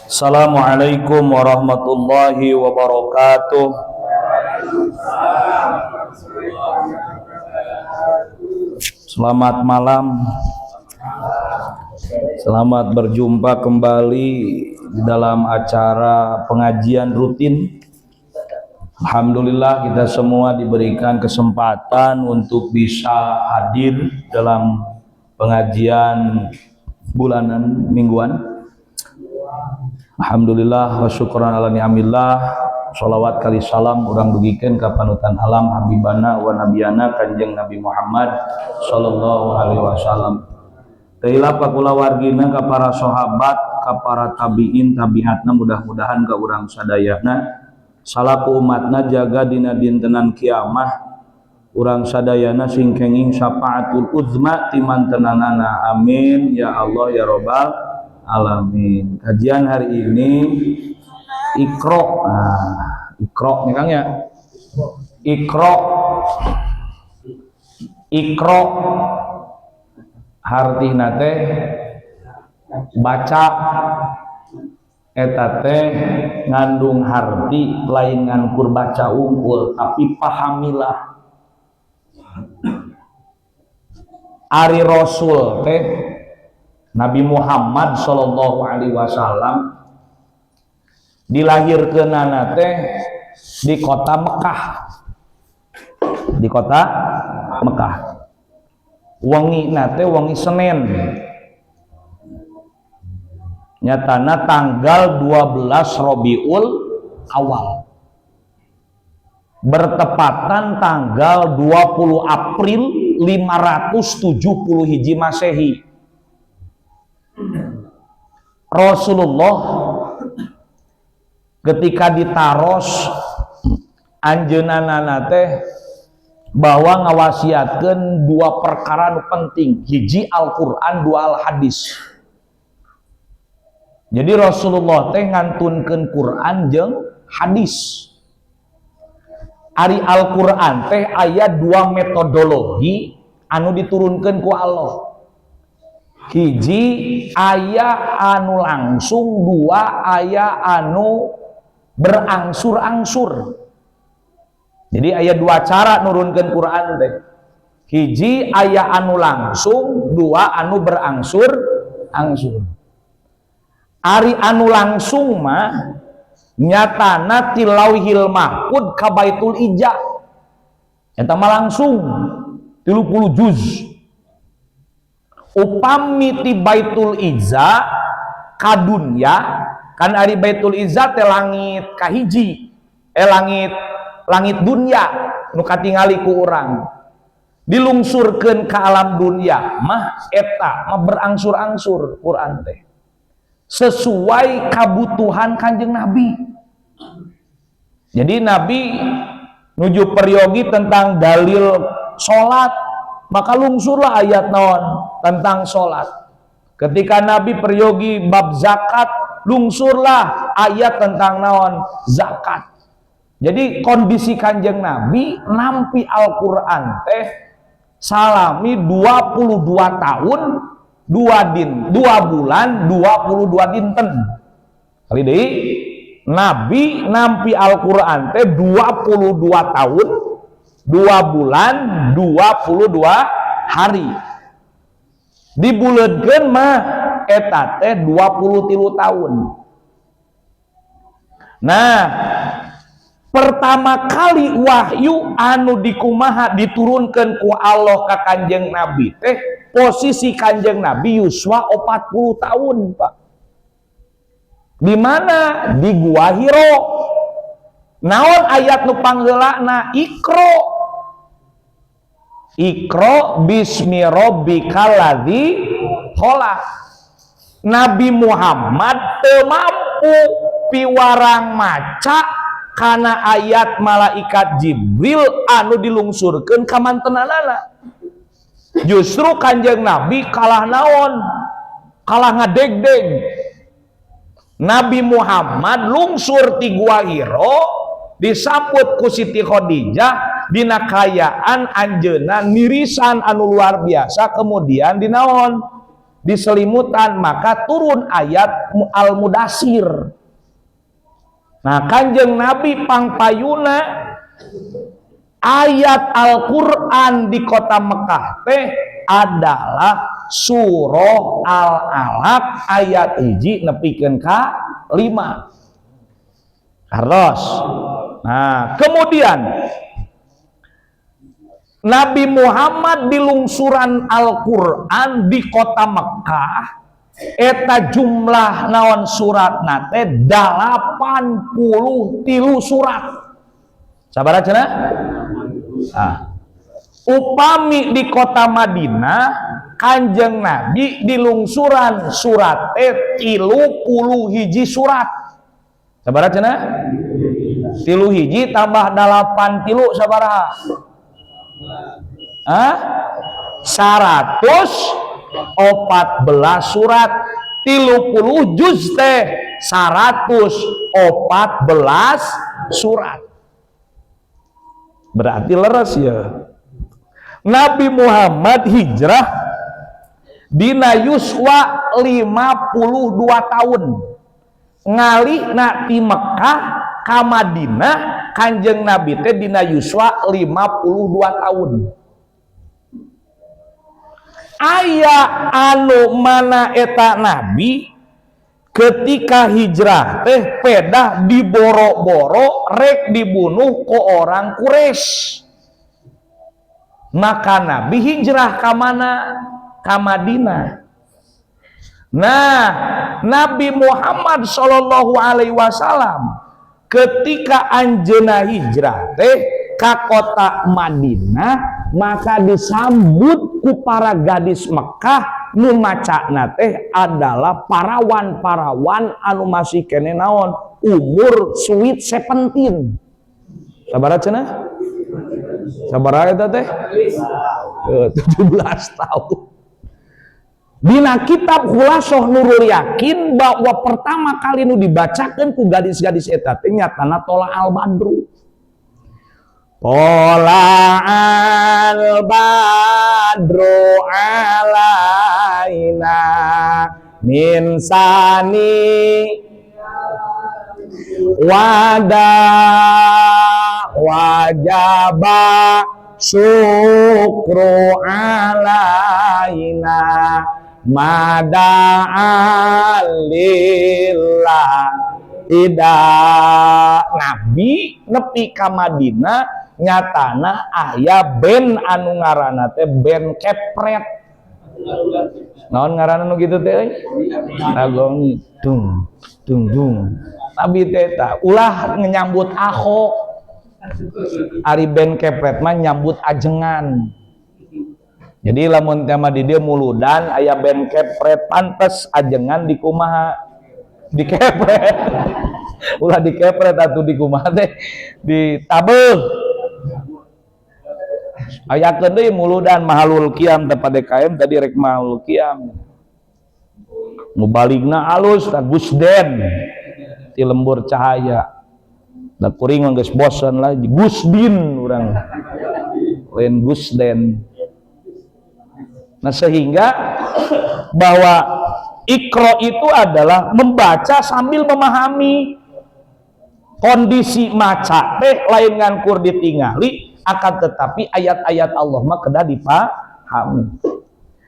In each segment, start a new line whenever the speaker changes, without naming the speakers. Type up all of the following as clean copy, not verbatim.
Assalamualaikum warahmatullahi wabarakatuh. Selamat malam. Selamat berjumpa kembali di dalam acara pengajian rutin. Alhamdulillah kita semua diberikan kesempatan untuk bisa hadir dalam pengajian bulanan mingguan. Alhamdulillah wa syukran ala ni'amillah. Sholawat kali salam urang dugikeun ka panutan alam habibana wa nabiyana Kanjeng Nabi Muhammad sallallahu alaihi wasallam. Teu hilap ka kulawargina, ka para sahabat, ka para tabiin tabiatna, mudah-mudahan ka urang sadayana salaku umatna jaga dina dintenan kiamah urang sadayana sing kenging syafaatul uzma ti mantenanana. Amin ya Allah ya robbal alamin. Kajian hari ini Iqra. Nah, Iqra nih Kang ya. Iqra. Iqra hartina teh baca, eta teh ngandung harti lain ngankur baca unggul, tapi pahamilah. Ari Rasul teh Nabi Muhammad sallallahu alaihi wasallam dilahirkeunana teh di kota Mekah. Di kota Mekah. Wengi teh wengi Senin. Nyatana tanggal 12 Robiul Awal. Bertepatan tanggal 20 April 570 Hiji Masehi. Rasulullah ketika ditaros anjeunna teh bahwa ngawasiatkeun dua perkara nu penting, hiji Al-Qur'an, dua Al-Hadis. Jadi Rasulullah teh ngantunkeun Quran jeung hadis. Ari Al-Qur'an teh aya dua metodologi anu diturunkeun ku Allah. Hiji aya anu langsung, dua aya anu berangsur-angsur. Jadi aya dua cara nurunkeun Quran teh. Hiji aya anu langsung, dua anu berangsur-angsur. Ari anu langsung mah nyatana ti Lauhil Mahfud ka Baitul Ijah. Eta mah langsung 30 juz. Upami ti Baitul Izzah ka dunya, kan ari Baitul Izzah teh langit kahiji, langit langit dunya nu katingali ku urang. Dilungsurkeun ka alam dunya mah eta mah berangsur-angsur Quran teh. Sesuai kabutuhan Kanjeng Nabi. Jadi Nabi nuju peryogi tentang dalil salat, maka lungsurlah ayat naon tentang salat. Ketika Nabi peryogi bab zakat, lungsurlah ayat tentang naon zakat. Jadi kondisi Kanjeng Nabi nampi Al-Qur'an teh salami 22 tahun 2 bulan 22 dinten. Kali deui Nabi nampi Al-Qur'an teh 22 tahun 2 bulan 22 hari. Dibuleudkeun mah eta teh 23 tahun. Nah, pertama kali wahyu anu dikumaha diturunkan ku Allah ka Kanjeng Nabi teh posisi Kanjeng Nabi yuswa 40 tahun, Pak. Di mana? Di Gua Hiro. Naon ayat nu pangheulana? Iqra. Iqra bismi rabbikal ladzi khalaq. Nabi Muhammad teu mampu piwarang maca kana ayat malaikat Jibril anu dilungsurkeun ka mantenanana. Justru Kanjeng Nabi kalah naon? Kalah ngadegdeg. Nabi Muhammad lungsur ti Gua Hiro disambut ku Siti Khadijah, Dina kayaan anjeunna nirisan anu luar biasa, kemudian dinaon diselimutan, maka turun ayat Al-Mudassir. Nah, Kanjeng Nabi pangpayuna ayat Al-Quran di kota Mekah teh adalah surah Al-Alaq ayat 1 nepikeun ka 5. Carlos. Nah, kemudian Nabi Muhammad di lungsuran Al-Quran di kota Mekah eta jumlah naon surat nate 83 surat. Sabaraha cenah? Ah. Upami di kota Madinah Kanjeng Nabi di lungsuran surat 31 surat. Sabaraha cenah? 31 tambah 8 tilu sabaraha? Hah? 114 surat. 30 juz teh 114 surat. Berarti leres ya. Nabi Muhammad hijrah dina yuswa 52 tahun. Ngalihna ti Mekah ka Madinah Kanjeng Nabi teh dina yuswa 52 tahun. Aya anu mana eta Nabi ketika hijrah teh pedah diboro-boro rek dibunuh ku orang Quraisy. Maka Nabi hijrah ke mana? Ke Madinah. Nah, Nabi Muhammad Shallallahu Alaihi Wasallam ketika anjeuna hijrah teh ke kota Madinah, maka disambut ku para gadis Mekah nu macana teh adalah parawan-parawan anu masih kene naon umur sweet seventeen. Sabaraha cenah? Sabaraha eta teh? 17 tahun. Dina kitab Khulasoh Nurul Yakin bahwa pertama kali nu dibacakan ku gadis-gadis eta teh nyatana Tola al Badru. Tola al Badru alaina min sani wada wajaba syukru alaina mada lillah. Tidak, Nabi nepi ka Madinah nyatana aya band anu ngaranna teh band kepret. Naon ngaranna nu kitu teh euy? Nagong dung dung dung. Nabi teh ta ulah nyambut Ahok. Ari band kepret mah nyambut ajengan. Jadi lamun tema di dieu muludan aya band kepret, pantes ajengan di kumaha? Dikepret. Ulah dikepret atuh, di kumaha teh? Ditabeuh. Ayakeun deui muludan mahalul qiyam teh DKM tadi rek mahalul qiyam. Nu baligna alus tah Gusden ti Lembur Cahaya. Da kuring mah geus bosen lah Gusdin urang. Lain Gusden. Nah, sehingga bahwa Iqra itu adalah membaca sambil memahami kondisi maca teh lain ngan kur ditingali, akan tetapi ayat-ayat Allah mah kedah dipahami.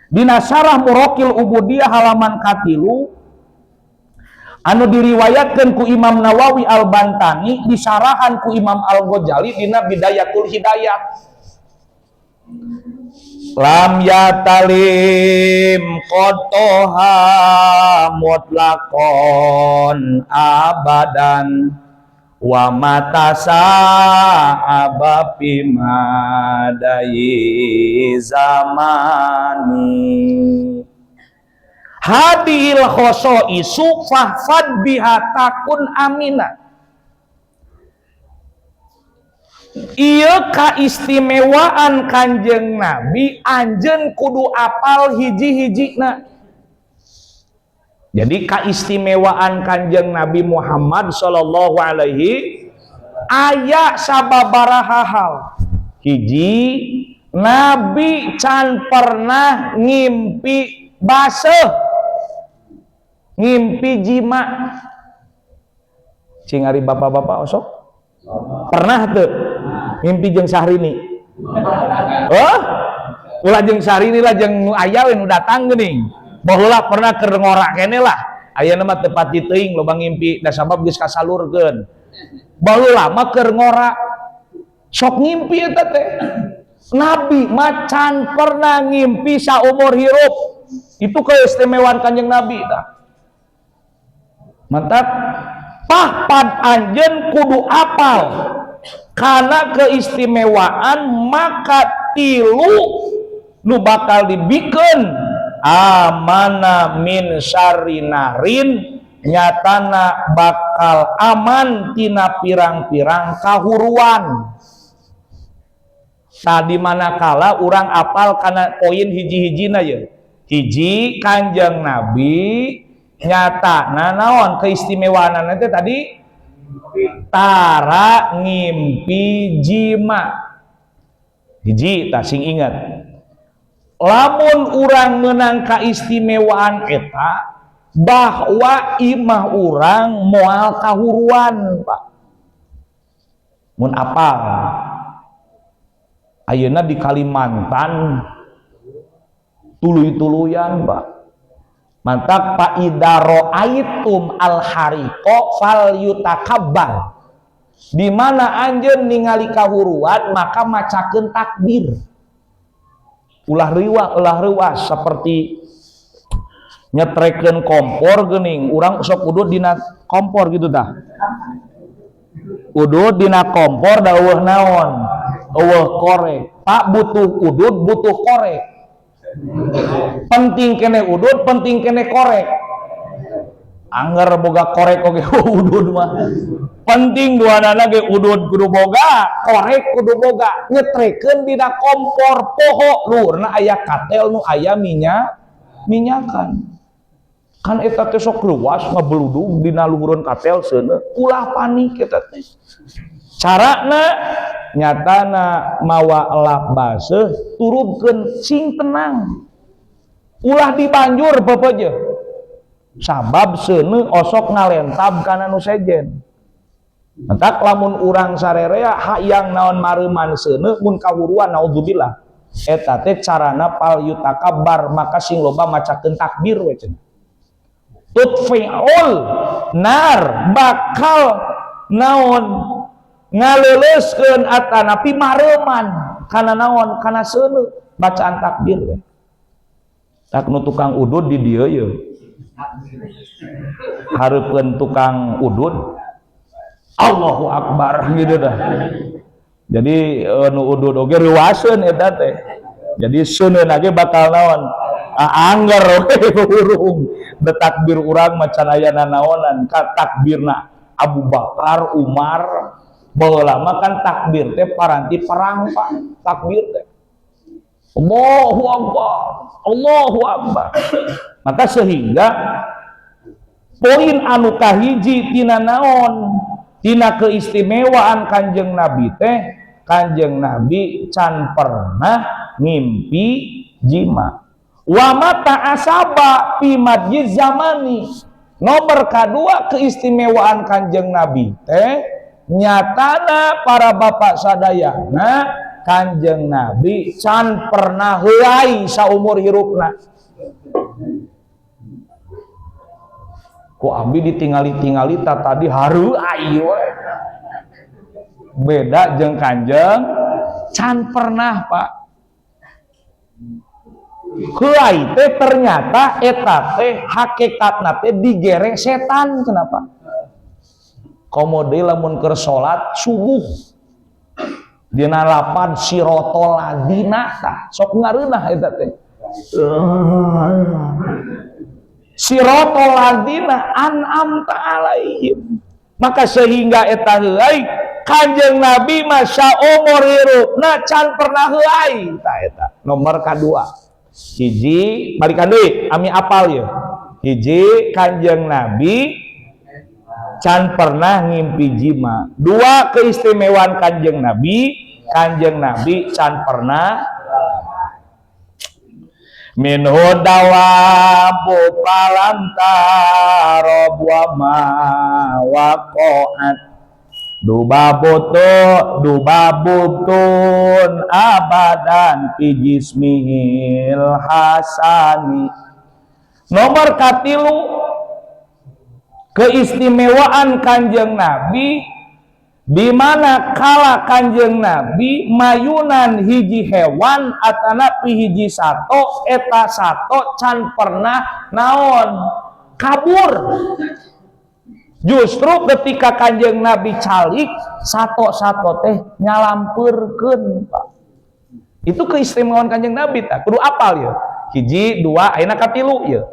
Dina Syarah Muraqil Ubudiyah halaman 3 anu diriwayatkan ku Imam Nawawi Al-Bantani, disarahan ku Imam Al-Ghazali dina Bidayatul Hidayat, lam yatalim qatoha mutlaqon abadan wa matasa abapi madai zamani hadil isu fahfad biha takun amina. Iya, kaistimewaan Kanjeng Nabi, anjeun kudu apal hiji-hiji. Nah, jadi keistimewaan Kanjeng Nabi Muhammad Shallallahu Alaihi aya sababaraha hal. Hiji, Nabi can pernah ngimpi baseuh, ngimpi jima. Cing ari bapak-bapak osok pernah tuh ngimpi jeung Syahrini? Oh, ulah jeung Syahrini lah, jeung nu aya we nu datang geuning. Baheula pernah keur ngorak keneh lah. Ayeuna mah teu pati teuing loba ngimpi da sabab geus kasalurkeun. Baheula mah keur ngorak sok ngimpi eta teh. Nabi mah can pernah ngimpi saumur hirup. Itu keistimewaan Kanjeng Nabi tah. Mantap. Pahpad anjeun kudu apal karena keistimewaan, maka tilu nu bakal dibikeun amana min syarri narin, nyatana bakal aman tina pirang-pirang kahuruan. Tadi manakala urang apal kana poin hiji-hijina ye. Hiji, Kanjeng Nabi nyata naon keistimewaan nanti tadi tara ngimpi jima. Hiji tah, sing ingat, lamun urang menang keistimewaan eta bahwa imah urang moal kahuruan, Pak. Mun apal ayeuna di Kalimantan tuluy-tuluyan, Pak. Mantak fa idza roaitum al hariqo fal yutakabbar. Di mana anjeun ningali kahuruan maka macakeun takbir. Ulah riwa, ulah reuas seperti nyetrekeun kompor geuning, urang sok udud dina kompor gitu tah. Udud dina kompor da euweuh naon? Euweuh korek. Pak, butuh udud, butuh korek. Penting keneh udud, penting keneh korek. Angger boga korek oge udud mah. Penting duanana ge, udud kudu boga, korek kudu boga. Nyetrekeun dina kompor poho luhurna aya katel nu aya minyak minyakan. Kan eta teh sok luas ngabeludug dina luhureun katel seuneu. Ulah panik eta teh. Carana nyatana mawa lap baseuh, turubkeun, sing tenang. Ulah dibanjur pepeje. Sabab seuneu osok ngalentab kana nu sejen. Entak lamun urang sarerea hayang naon mareuman seuneu mun kahuruan, naudzubillah. Eta teh carana fal yutakabbar, maka sing loba macakeun takbir we cenah. Tutfi'ul nar, bakal naon ngaleuleuskeun atanapi mareuman kana naon kana seuneu bacaan takbir we. Tak nu tukang udud di dieu ye. Hareupeun tukang udud Allahu Akbar gitu dah. Jadi nu udud oge reuaseun eta teh. Jadi seuneu ge bakal naon? Angger we hurung. Betakbir urang mah can aya nanaonan ka takbirna Abu Bakar, Umar. Baheula mah kan takbir teh paranti perang, Pak. Takbir teh Allahu Akbar, Allahu Akbar. Maka sehingga poin anu kahiji tina naon? Tina keistimewaan Kanjeng Nabi teh, Kanjeng Nabi can pernah ngimpi jima. Wa mata asaba fi madyiz zamani. Nomor kedua keistimewaan Kanjeng Nabi teh nyatana para bapak sadayana, Kanjeng Nabi can pernah heuay saumur hirupna. Ku abdi ditingali-tingali ta tadi hareuay we. Beda jeung Kanjeng can pernah, Pak. Heuay teh ternyata eta teh hakikatna teh digere setan. Kenapa? Komo deui lamun keur salat subuh dina lapan sirotol ladina tah sok ngareunah eta teh. Sirotol ladina an'amta alaihim. Maka sehingga eta heuay Kanjeng Nabi mah saumur hirupna can pernah heuay tah eta. Nomor kadua. Hiji, balikan deui, ami apal ye. Hiji, Kanjeng Nabi can pernah ngimpi jima. Dua, keistimewaan Kanjeng Nabi Kanjeng Nabi can pernah minhu dawabu falam tarob wa ma waqa'at dubabutun abadan fi jismihil hasani. Nomor katilu, keistimewaan Kanjeng Nabi di mana kala Kanjeng Nabi mayunan hiji hewan atanapi hiji sato, eta sato can pernah naon kabur. Justru ketika Kanjeng Nabi calik, sato-sato teh nyalampeurkeun, Pak. Itu keistimewaan Kanjeng Nabi, tak kudu apal ya. Hiji, dua, ayeuna katilu ya.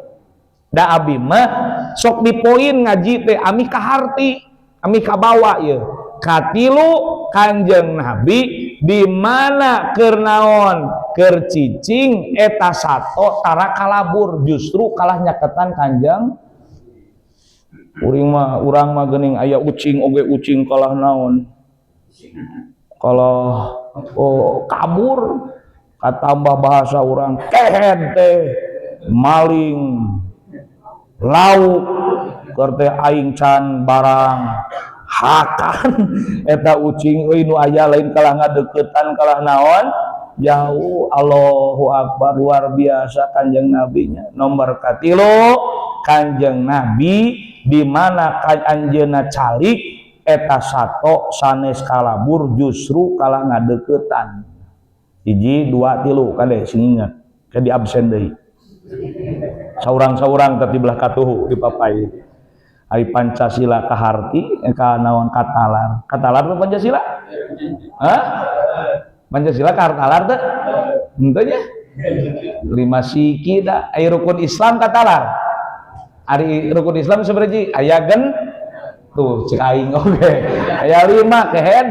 Da abi mah sok di poin ngaji teh ami kaharti, ami kabawa ya. Katilu, Kanjeng Nabi di mana keur naon, keur cicing, eta sato tara kalabur, justru kalah nyaketan Kanjeng. Uring mah, urang mah geuning aya ucing oge, ucing kalah naon, kalah, oh, kabur. Katambah bahasa urang kehed teh maling lauk, keur teh aing can barang hakan eta ucing euy. Nu aya lain kalah ngadeukeutan, kalah naon, jauh. Allahu akbar, luar biasa Kanjeng Nabinya. Nomor katilu, Kanjeng Nabi di mana anjeunna calik, eta sato sanes kalabur, justru kalah ngadeukeutan. Hiji, dua, tilu. Kade sing ingat ke di absen deui saurang-saurang tadi belah katuhu di papai. Ari Pancasila kaharti, ka naon, katalar. Katalar tuh Pancasila. Hah? Pancasila katalar teh? Henteu nya? Lima siki da. Ari rukun Islam katalar? Ari rukun Islam seberapa? Aya gen tuh, cek aing oge. Aya lima kehed.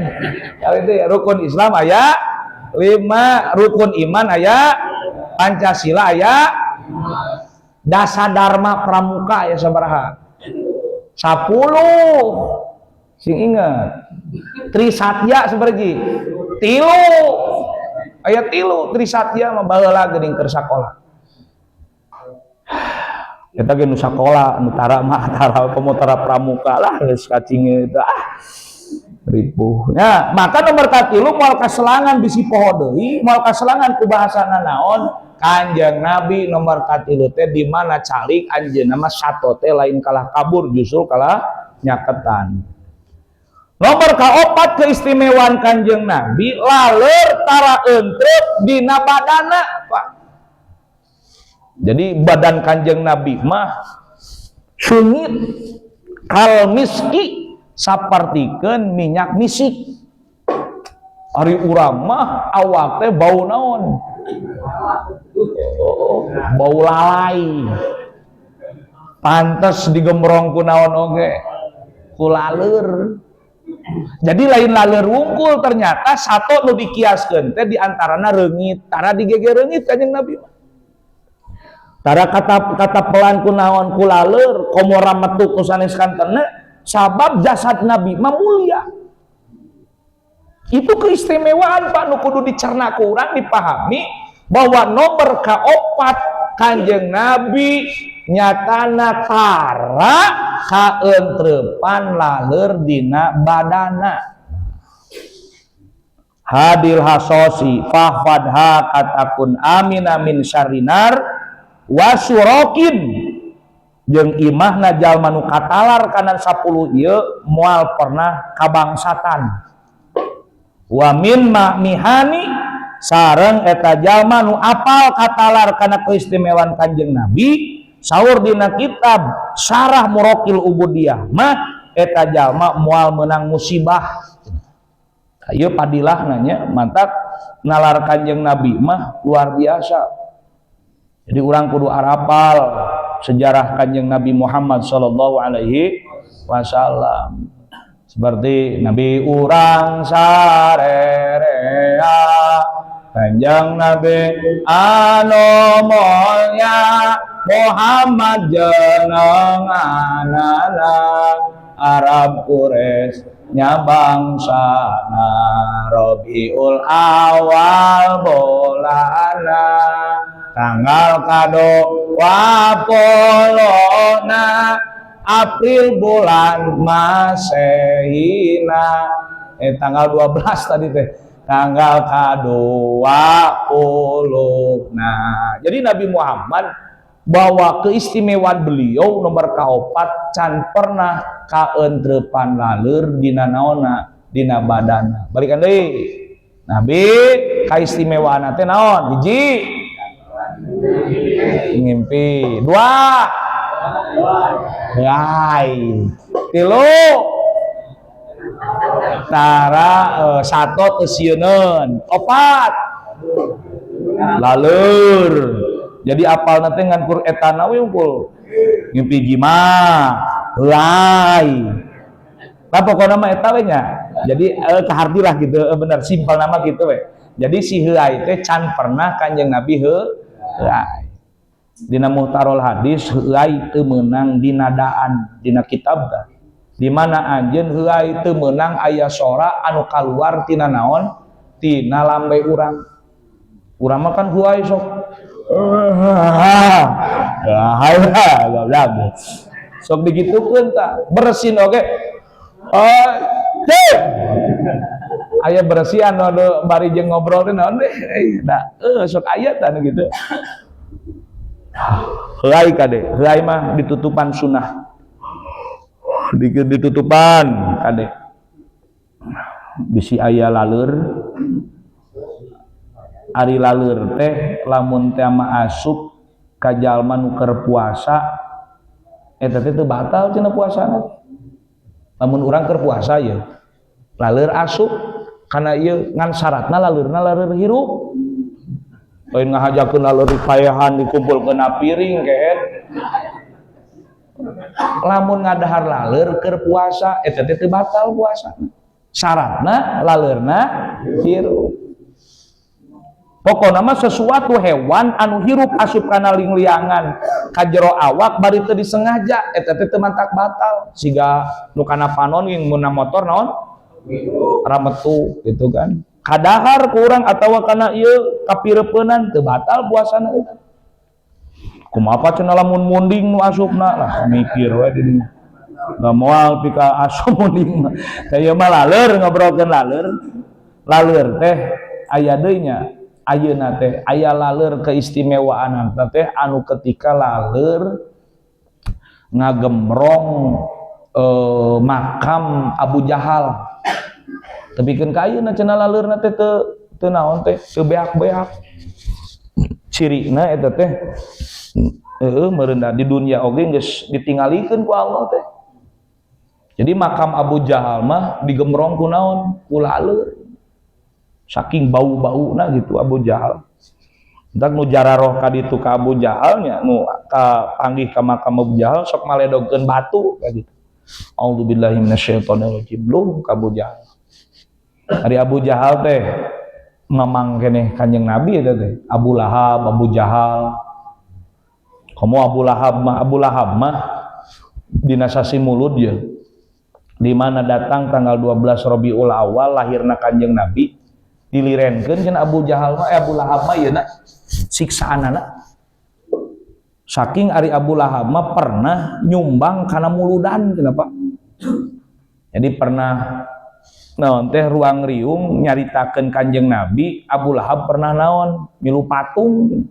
Ya itu rukun Islam aya lima, rukun iman aya, Pancasila aya, Dasa Dharma Pramuka ya sabaraha? 10. Sing inget. Trisatya seberapa? Tilu. Aya tilu Trisatya mah, baheula geuning keur sakola. Eta ge nu sakola, nu tara mah tara, komo tara pramuka lah, geus kacing eta ah. Ripuh. Nah, maka nomor katilu, moal kaselangan bisi poho deui, moal kaselangan ku bahasana naon? Kanjeng Nabi nomor katilu teh di mana calik anjeunna mah sato teh lain kalah kabur, justru kalah nyaketan. Nomor kaopat, keistimewaan Kanjeng Nabi, laleur tara entrep dina badana, Pak. Jadi badan Kanjeng Nabi mah sungit kal miski, sapertikeun minyak misik. Ari urang mah awak teh bau naon? Oh, bau lalai. Pantes digembrong ku naon oge? Ku laleur. Jadi lain laleur wungkul, ternyata sato nu dikiaskeun teh diantarana reungit, tara digege reungit Kanjeng Nabi mah. Tara kata kata pelan ku naon, ku laleur, komo metu ku sanes kantena, sabab jasad Nabi mah mulia. Itu keistimewaan, Pak, nu kudu dicerna ku urang, dipahami bahwa nomor kaopat Kanjeng Nabi nyatana tara kaentrepan laleur dina badana. Hadil hasosi fahfadha katakun amina min syarrinar wasurokin, jeung imahna jalma nu katalar kana 10 ieu moal pernah kabangsatan. Wa min mihani, sareng eta jalma nu apal katalar kana keistimewaan Kanjeng Nabi, saur dina kitab Syarah Muraqil Ubudiyah mah, eta jalma moal menang musibah. Ieu padilah nanya mantap nalar Kanjeng Nabi mah luar biasa. Jadi urang kudu arapal sejarah Kanjeng Nabi Muhammad sallallahu alaihi wasallam. Seperti Nabi urang sarerea, Kanjeng Nabi anu mulya, Muhammad jenenganana, Arab Quraisy. Nya bangsana Rabiul Awal bolana, tanggal 20-na April bulan Masehina, tanggal 12 tadi teh, tanggal 20. Nah, jadi Nabi Muhammad bahwa keistimewaan beliau nomor kaopat, can pernah kaentrepan laleur dina naonna, dina badana. Balikan deui, Nabi kaistimewaan teh naon? Hiji, ngimpi. Dua, heuay. Tilu, tara sato teu sieuneun. Opat, laleur. Jadi apal nanti ngan kur etana we unggul, ngimpi jima, heuay. Nah, pokoknya mah eta we nya. Jadi kaharti lah gitu, bener simpel nama gitu we. Jadi si heuay teh can pernah Kanjeng Nabi heuay. Dina Muhtarul Hadis, heuay teu meunang dinadaan dina kitab tah. Di mana anjeun heuay teu meunang aya sora anu kaluar tina naon? Tina lambe urang. Urang mah kan heuay sok. Sok digitukeun tah. Bersin oge. Oh, aya bersihan anu bari jeung ngobrol teh naon deh. Da, sok aya tah nu gitu. Heuay kade, heuay mah ditutupan sunah. Ditutupan kade. Bisi aya laleur. Ari laleur teh lamun teh mah asup ka jalma nu keur puasa, eta teh teu batal cenah puasana. Lamun urang keur puasa ye, laleur asup kana ieu, ngan syaratna laleurna laleur hirup. Lain ngahajakeun laleur dipaehan, dikumpulkeun na piring kehed. Lamun ngadahar laleur keur puasa, eta teh teu batal puasa. Syaratna laleurna hirup. Pokokna mah sesuatu hewan anu hirup asup kana lingliangan ka jero awak bari teu disengaja, eta teh teu mantak batal. Siga nu kana panon jeung meunang motor naon? Rametu gitu kan. Kadahar kurang atawa kana ieu kapireupeunnan, teu batal puasana eta. Kumaha cenah lamun munding nu asupna lah, mikir we di dinya. Da moal pika asup munding mah. Teh ieu mah laleur, ngobrolkeun laleur. Laleur teh aya deui nya. Ayeuna teh aya laleur keistimewaan teh anu ketika laleur ngagemrong makam Abu Jahal. Tepikeun ka ayeuna cenah laleurna teh teu teu naon teh, teu beak-beak. Cirina eta teh heueuh meureun di dunia oge geus ditingalikeun ku Allah teh. Jadi makam Abu Jahal mah digemrong ku naon? Ku laleur. Saking bau-bauna gitu Abu Jahal. Entak nu jararoh ka ditu ka Abu Jahalnya, nu ka panggih ka makam Abu Jahal sok maledogkeun batu ka gitu. A'udzubillahi minasyaitonirrajim. Lu ka Abu Jahal. Ari Abu Jahal teh mamang keneh Kanjeng Nabi eta teh. Abu Lahab, Abu Jahal. Komo Abu Lahab mah, Abu Lahab mah dina sasi Mulud ya. Di mana datang tanggal 12 Rabiul Awal lahirna Kanjeng Nabi, dilirenkeun cenah Abu Jahal mah, Abu Lahab mah yeuna siksaanana. Saking ari Abu Lahab mah pernah nyumbang kana muludan cenah, Pak. Jadi pernah naon teh, ruang riung nyaritakeun Kanjeng Nabi, Abu Lahab pernah naon, milu patung.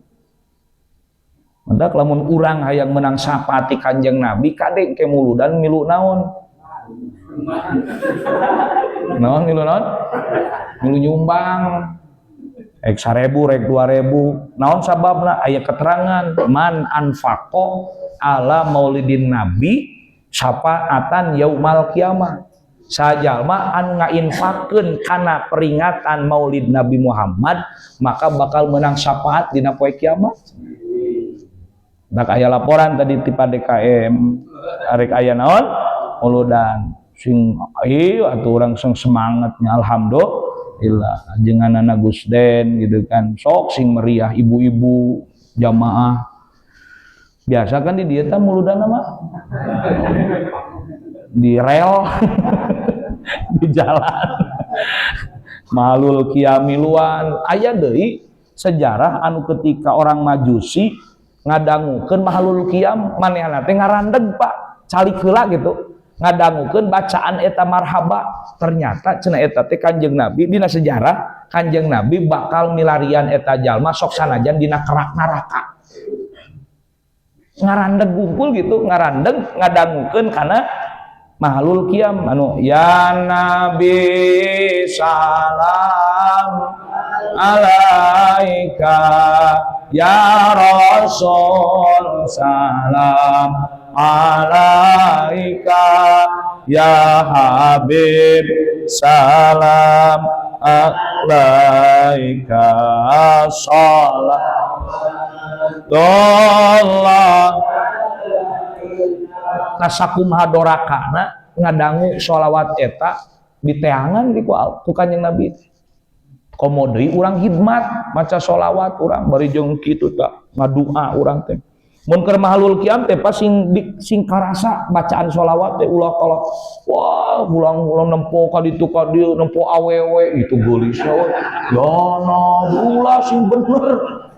Mendak lamun urang hayang menang syafaat Kanjeng Nabi, kade ke muludan milu naon? Naon milu naon? Milu nyumbang. Rek 1000, rek 2000. Naon sababna? Aya keterangan man anfaqo ala maulidin nabi syafaatan yaumal kiamah. Sajalma anu ngainfakeun kana peringatan Maulid Nabi Muhammad maka bakal menang syafaat dina poe kiamat. Dak aya laporan tadi ti DKM arek aya naon? Muludan. Sing ieu atuh urang sing semangatnya, alhamdulillah jeung anak Gus Den gitu kan. Sok sing meriah ibu-ibu jamaah. Biasa kan di dieu tah muludan mah di rel. Di jalan mahalul qiyam miluan. Aya deui sejarah anu ketika orang Majusi ngadangukeun mahalul qiyam, manehna teh ngarandeg, Pak, calik heula gitu, ngadangukeun bacaan eta marhaba. Ternyata cenah eta teh Kanjeng Nabi, dina sejarah Kanjeng Nabi bakal milarian eta jalma sok sanajan dina kerak neraka. Ngarandeg gumpul gitu, ngarandeg ngadangukeun kana mahalul qiyam anu ya Nabi salam alaika, ya Rasul salam alaika, ya Habib salam alaika, salatullah. Kasakumaha dorakana ngadangu sholawat eta diteangan di ku Kanjeng Nabi. Komo deui urang hidmat maca sholawat, urang bari jeung kitu tah ngadua urang teh. Mun keur mahalul qiyam teh pas sing di, sing karasa bacaan sholawat teh. Ulah kalau wah ulang-ulang nempo ka ditu ka dieu, nempo awewe itu geulis ya Nabi. Ulah, sing bener,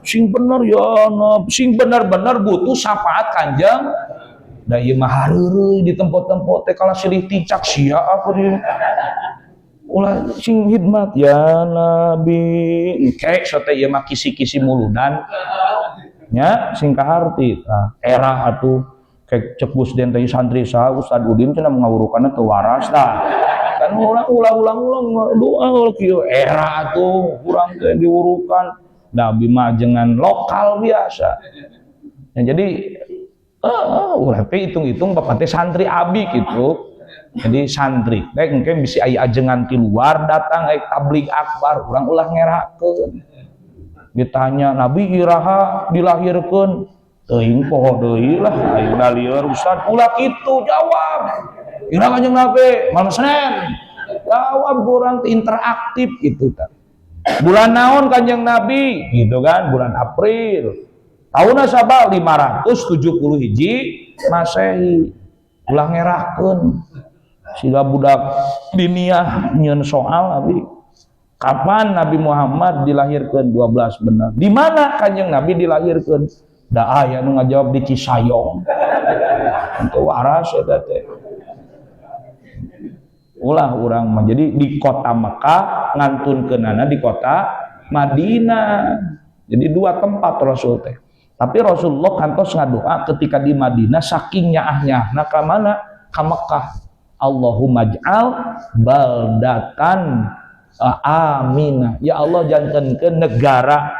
sing bener ya Nabi, sing bener-bener butuh syafaat Kanjeng. Da ieu mah hareureuy di tempo-tempo teh, kalah silih ticak sia apa di. Ulah, sing hidmat ya Nabi engke sote ieu mah kisi-kisi muludan nya, sing kaharti tah era atuh. Kayak cek Gus Den teh, santri saha, Ustad Udin cenah ngawurukanna teu waras tah kan. Ulah, ulah, ulang ulang doa ulah kieu era atuh urang teh diwurukan. Nabi mah jangan lokal biasa ya, jadi ulah teh hitung-hitung bapak teh santri abi gitu. Jadi santri teh engke bisi aya ajengan ti luar datang, aya tablig akbar, urang ulah ngerakeun. Ditanya Nabi iraha dilahirkeun, teuing, poho deui lah, ayeuna lieur Ustad. Ulah kitu, jawab iraha Kanjeng Nabi, malam Senin, jawab kurang interaktif gitu kan. Bulan naon Kanjeng Nabi gitu kan, bulan April tahun sabaraha, 570 hiji Masehi. Ulah ngerakeun siga budak diniyah nyieun soal. Nabi kapan Nabi Muhammad dilahirkan? 12 benar. Di mana Kanjeng Nabi dilahirkan? Da aya nu ngajawab di Cisayong. Untuk waras eta teh. Ulah urang mah. Jadi di kota Mekah, ngantunkeunana di kota Madinah. Jadi dua tempat Rasul teh. Tapi Rasulullah kantos ngadoa ketika di Madinah, saking nyaah-nyaahna ka mana? Ka Mekah. Allahumma ij'al baldatan amina. Ya Allah, jantenkeun negara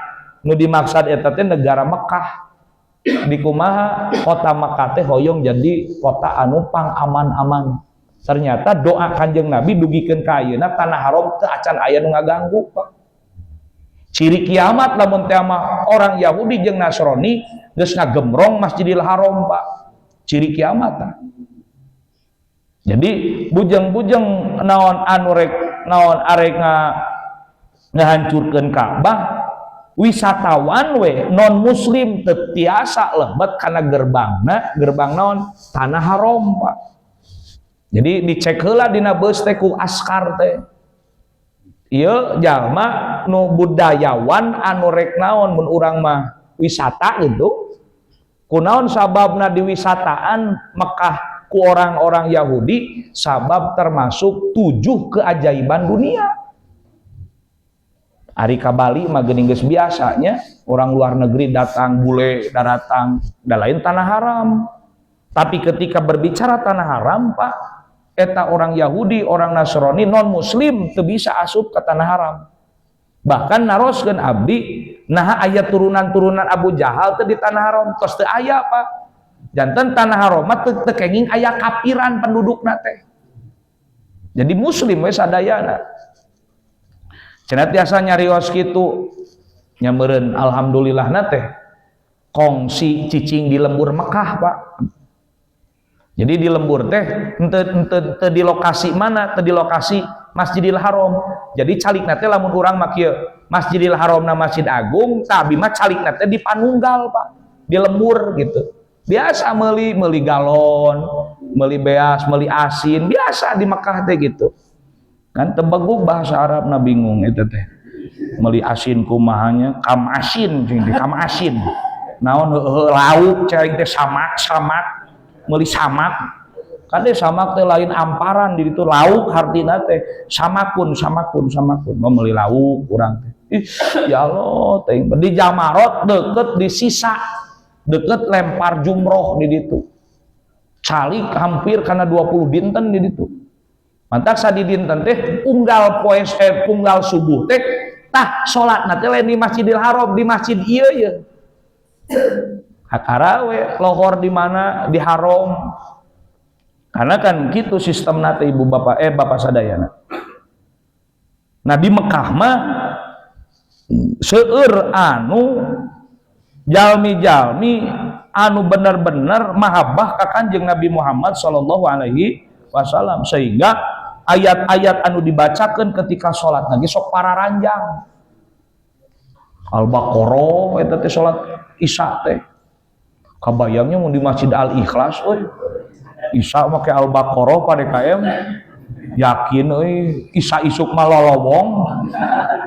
nu dimaksud eta teh negara Mekah. Di kumaha kota Mekah teh hoyong jadi kota anu pang aman-aman. Ternyata doa Kanjeng Nabi dugikeun ka ayeuna tanah haram teu acan aya nu ngaganggu, Pak. Ciri kiamat lamun teh mah orang Yahudi jeung Nasrani geus ngagemrong Masjidil Haram, Pak. Ciri kiamat tah. Jadi bujeng-bujeng naon anu rek naon arek ngahancurkeun Ka'bah, wisatawan we non muslim teu tiasa lebet kana gerbangna, gerbang naon, tanah haram, Pak. Jadi dicek heula dina beus teh ku askar teh. Ieu jalma nu budayawan anu rek naon, mun urang mah wisata gitu. Kunaon sababna diwisataan Mekah ku orang-orang Yahudi? Sabab termasuk 7 keajaiban dunia. Ari ka Bali mah geuning geus biasanya orang luar negeri datang, bule datang, da lain tanah haram. Tapi ketika berbicara tanah haram, Pak, eta orang Yahudi, orang Nasrani, non muslim teu bisa asup ke tanah haram. Bahkan naroskeun abdi, nah aya turunan-turunan Abu Jahal teu di tanah haram, tos teu aya, Pak. Janten tanah haram mah teu kenging aya kapiran pendudukna teh. Jadi muslim we sadayana. Cenah tiasa nyarios kitu nya meureun alhamdulillahna teh kongsi cicing di lembur Mekah, Pak. Jadi di lembur teh henteu di lokasi mana, teu di lokasi Masjidil Haram. Jadi calikna teh lamun urang mah kieu, Masjidil Haramna Masjid Agung, tah abi mah calikna teh di Panunggal, Pak. Di lembur gitu. Biasa meuli meuli galon, meuli beas, meuli asin, biasa di Mekah teh gitu. Kan tebeguk bahasa Arab na, bingung eta teh. Meuli asin kumahanya, kam asin cing teh, kam asin. Naon heueuh lauk cai teh, samak samak, meuli samak. Kan teh samak teh lain amparan di ditu, lauk hartina teh samakun samakun samakun, mau meuli lauk urang teh. Ih, ya Allah, teh di Jamarot deket di sisa deket lempar jumroh di ditu. Calik hampir karena 20 dinten di ditu. Mantak sadi dinten teh unggal poe, unggal subuh teh tah salatna teh lain di Masjidil Haram, di masjid ieu ye. Kakara we lohor di mana, di Haram. Karena kan gitu sistem nate, ibu bapak, bapak sadayana. Nah, di Mekah mah seueur anu jalmi-jalmi anu bener-bener mahabbah ka Kanjeng Nabi Muhammad sallallahu alaihi wasallam, sehingga ayat-ayat anu dibacakan ketika sholat lagi sok pararanjang. Al-Baqarah eta teh salat Isya teh. Kabayangnya mau di Masjid Al Ikhlas euy. Isya make Al-Baqarah pada KM, yakin euy, Isya isuk mah lolobong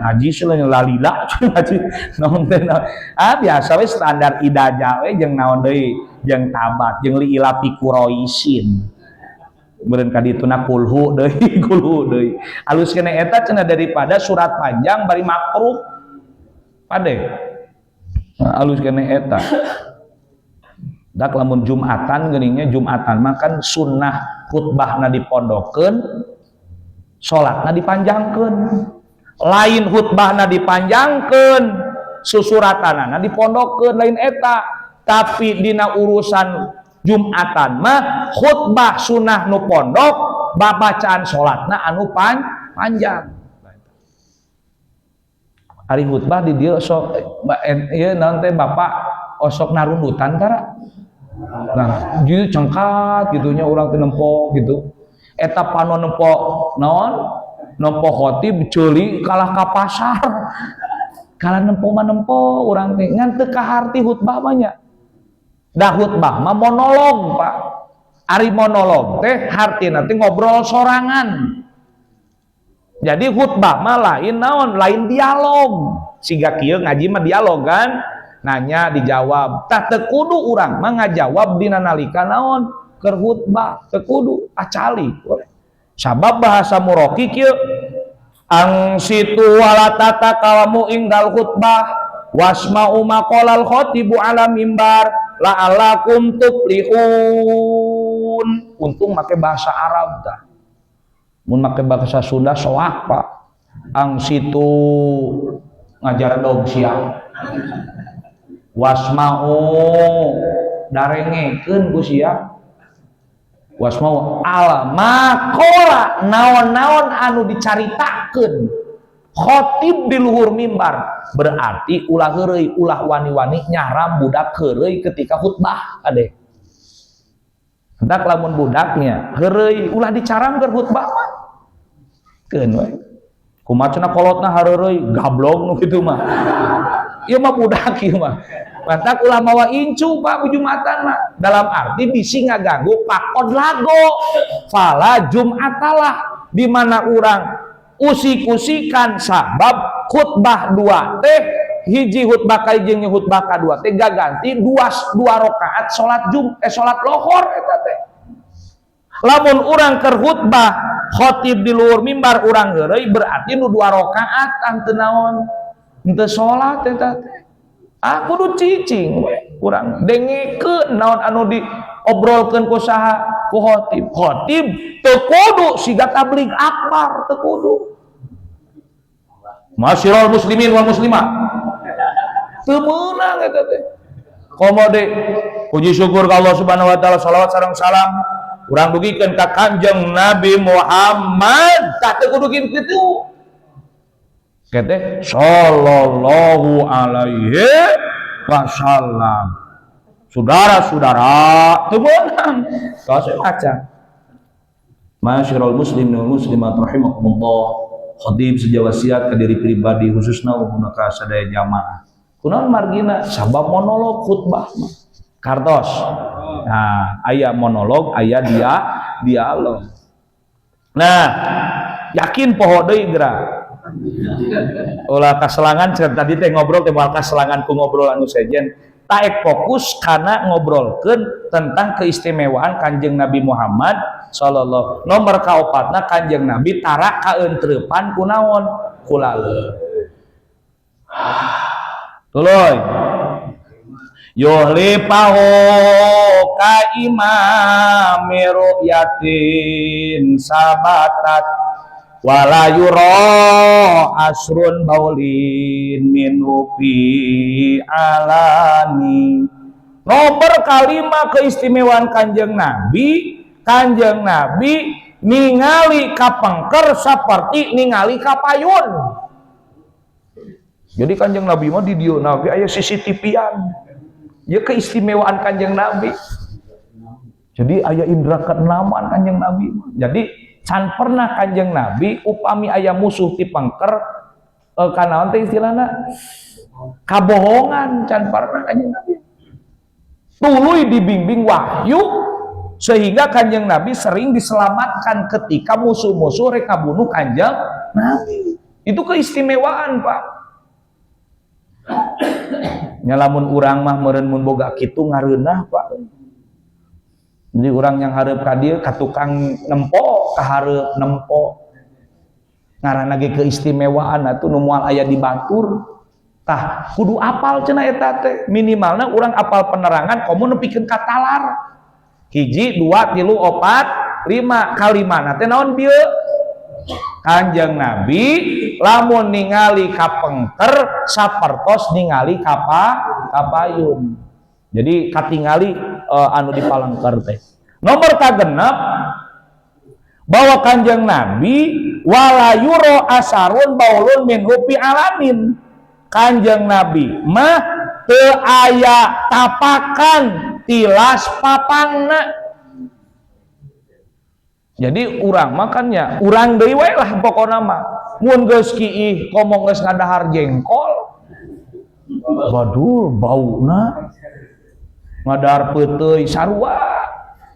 najis lah, lalila ngaji naon teh. Ah, biasa we, standar idaja we jeung naon deui, jeung tabat jeung li ilafi Quraisyin beureun ka dituna, kulhu deui, kulhu deui. Alus kene eta cenah daripada surat panjang bari makruh pade. Nah, alus kene eta. Dak lamun Jumatan geuningnya, Jumatan mah kan sunnah khutbahna dipondokeun, salatna dipanjangkeun. Lain khutbahna dipanjangkeun, susuratanana dipondokeun, lain eta. Tapi dina urusan Jumatan mah khutbah sunnah nu pondok, babacaan salatna anu panjang. Ari khutbah di dieu sok ieu naon teh, bapak osok narundutan tara. Nah, gitu cengkat gitunya urang teh nempo gitu. Eta panon nempo naon? Nempo khotib ceuli kalah ka pasar. Kalah nempo mah nempo urang teh ngan teu kaharti khutbah mah nya. Da khutbah mah monolog, Pak. Ari monolog teh hartina teh ngobrol sorangan. Jadi khutbah mah lain naon, lain dialog. Siga kieu ngaji mah dialog kan, nanya dijawab. Tah, teu kudu urang mah ngajawab dina nalika naon, keur khutbah, teu kudu acali. Sabab bahasa muroki kieu, ansitu wala tatakallamu indal khutbah wasma'u maqalal khatibu ala mimbar la'allakum tuflihun. Untung make bahasa Arab tah. Mun make bahasa Sunda soak, Pak. Ansitu ngajar dog sia. Wasma'u darengekeun ku sia. Wasma'u ala maqala, naon-naon anu dicaritakeun khotib di luhur mimbar, berarti ulah heureuy, ulah wani-wani nyaram budak heureuy ketika khutbah ade. Hendak lamun budaknya heureuy, ulah dicaram keur khutbah mah. Keun we. Kumaha cenah kolotna hareureuy, gablog nu kitu mah. Ieu mah budak ieu mah. Mantak ulah mawa incu, Pak, Jumatan mah. Dalam arti bisi ngaganggu pakon lago. Fala Jumatalah di mana urang usik-usikan, sabab khutbah dua teh, hiji khutbah kahiji jeung khutbah kadua teh gaganti dua dua rakaat salat salat lohor eta teh. Lamun urang keur khutbah, khotib di luhur mimbar, urang heureuy, berarti nu dua rakaat teu naon, henteu salat eta teh. Ah, kudu cicing we urang dengekeun naon anu diobrolkeun ku saha, ku khotib. Khotib teu kudu siga tabligh akbar, teu kudu Masyiral muslimin wal muslimat, teu meunang eta teh. Komo deui puji syukur ka Allah Subhanahu wa taala, salawat sareng salam urang dugikeun ka Kanjeng Nabi Muhammad. Tah, teu kudu kitu. Kete sallallahu alaihi wasallam. Saudara-saudara, teu meunang. Tos baca. Masyiral muslimin wal muslimat rahimakumullah. Khatib seja wasiat ke diri pribadi, khususna umumna ka sadaya jamaah. Kunaon margina? Sabab monolog khutbah mah. Kartos. Nah, aya monolog, aya dia dialog. Nah, Yakin poho deui geura. Ulah kaselangan tadi teh ngobrol teh, moal kaselangan ku ngobrol anu sejen. Taek fokus karena ngobrolkeun tentang keistimewaan Kanjeng Nabi Muhammad sallallahu. Nomor kaopatna, Kanjeng Nabi tara kaeuntrepan ku naon? Ku laleur. Tuluy, yuhlifahu ka imami ru'yatin sabatat wala yura asrun baulin minhu fi alani. Nomor kalima, keistimewaan Kanjeng Nabi, Kanjeng Nabi ningali kapengker seperti ningali kapayun. Jadi Kanjeng Nabi mah di dieu Nabi aya CCTV-an ya. Keistimewaan Kanjeng Nabi, jadi aya indra keenaman Kanjeng Nabi. Jadi can pernah Kanjeng Nabi upami aya musuh ti pengker, kanaon teh istilahna, kabohongan, can pernah Kanjeng Nabi. Tuluy dibimbing wahyu sehingga Kanjeng Nabi sering diselamatkan ketika musuh-musuh reka bunuh Kanjeng Nabi. Itu keistimewaan, Pak. Nya, lamun urang mah meureun mun boga kitu ngareunah, Pak. Jadi urang yang hareup ka dieu, ka tukang nempo, ka hareup nempo. Ngaranna ge keistimewaan atuh nu moal aya di batur. Tah, kudu apal cenah eta teh. Minimalna urang apal penerangan komo nepikeun ka talar. Hiji, dua, tilu, opat, lima. Kalimana teh naon bieu? Kanjeng Nabi lamun ningali kapengker sapertos ningali kapayun. Jadi katingali anu dipalengker teh. Nomor kagenep, bahwa Kanjeng Nabi wala yuro asarun baulun minhu fi alanin. Kanjeng Nabi mah teu aya tapakan tilas papangna. Jadi urang makannya urang deui we lah pokona mah. Mun geus kiih komo geus ngadahar jengkol. Waduh, bauna. Ngadahar peuteuy sarua.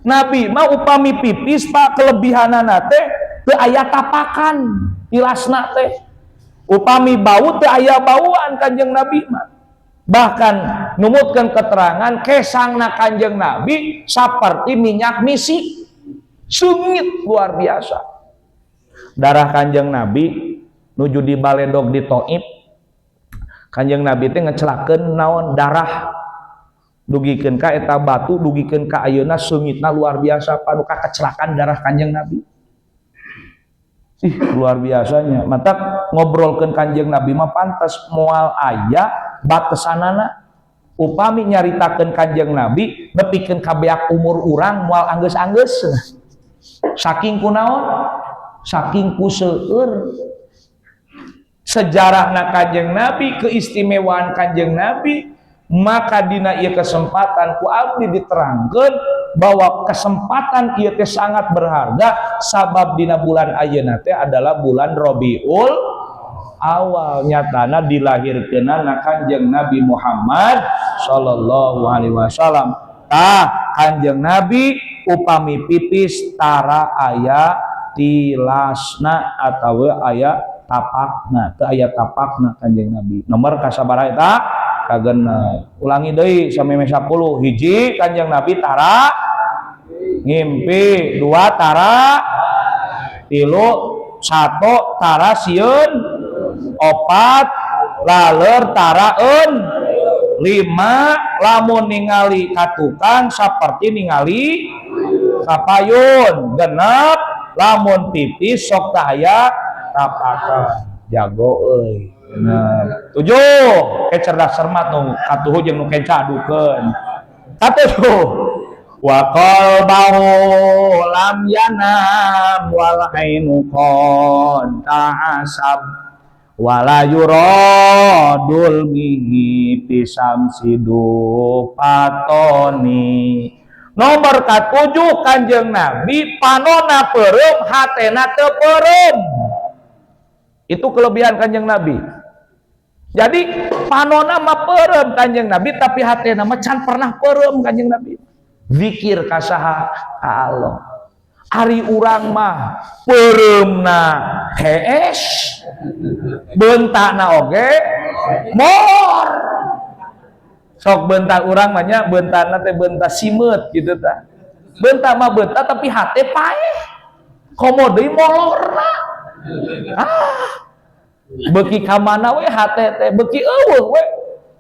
Nabi mah upami pipis, Pak, kelebihanana teh teu aya tapakan tilasna teh. Upami bau, teu aya bauan Kanjeng Nabi mah. Bahkan numutkeun keterangan, kesangna Kanjeng Nabi seperti minyak misik, sengit luar biasa. Darah Kanjeng Nabi nuju di baledog di Taif, Kanjeng Nabi teh ngecelakeun naon, darah, dugikeun ka eta batu, dugikeun ka ayeuna seungitna luar biasa panu kakecelakan darah Kanjeng Nabi. Ih, luar biasanya. Matak ngobrolkeun Kanjeng Nabi mah pantas moal aya batesanana. Upami nyaritakeun Kanjeng Nabi nepikeun ka beak umur urang moal anggeus-anggeus, saking kunaon, saking ku seueur sejarahna Kanjeng Nabi, keistimewaan Kanjeng Nabi. Maka dina ieu kesempatan ku abdi diterangkan bahwa kesempatan ieu teh sangat berharga, sabab dina bulan ayeuna teh adalah bulan Rabiul Awal, nyatana dilahirkeunana Kanjeng Nabi Muhammad sallallahu alaihi wasallam. Tah, Kanjeng Nabi upami pipis tara aya tilasna atau aya tapakna, teu aya tapakna Kanjeng Nabi. Nomor kasabaraha eta? Kagenep. Ulangi deui sameme 10. Hiji, Kanjeng Nabi tara ngimpi. Dua, tara. Tilu, sato tara sieun. Opat, laleur tara eun. Lima, lamun ningali katukang seperti ningali kapayun. Genep, lamun pipis sok aya tapakan. Jago euy. Bener. Tujuh, ke cerdas cermat nu katuhu jeung nu kenca adukeun. Katujuh, wa qalbahu lam yanam wal ainu qad ta'asab wala yuradul mihi pisamsi patoni. Nomor katujuh, Kanjeng Nabi panona peureum, hatena teu peureum. Itu kelebihan Kanjeng Nabi. Jadi panona mah peureum Kanjeng Nabi, tapi hatena mah can pernah peureum. Kanjeng Nabi zikir ka saha? Ka Allah. Ari urang mah peureumna hees, beuntana oge molor. Sok beunta urang mah nya, beuntana teh beunta simeut gitu tah. Beunta mah beunta, tapi hate paeh. Komo deui molorna. Ah. Beuki ka mana we hate teh, beuki euweuh we.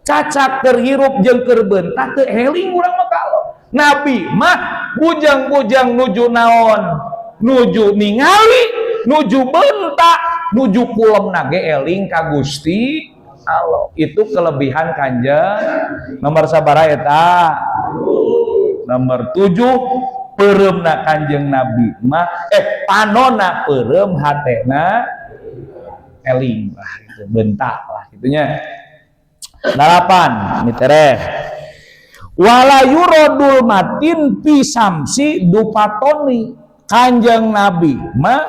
Cacak keur hirup jeung keur beunta teu eling urang mah kalau. Nabi mah bujang-bujang nuju naon? Nuju ningali, nuju beunta, nuju kulemna ge eling ka Gusti Allah. Itu kelebihan Kanjeng. Nomor sabaraha eta? Nomor 7, peureumna Kanjeng Nabi mah, eh, panona peureum, hatena eling lah gitu, beunta lah gitunya. Dalapan mitereh, wala yura dzulmatin fi syamsi dzu fatoni. Kanjeng Nabi mah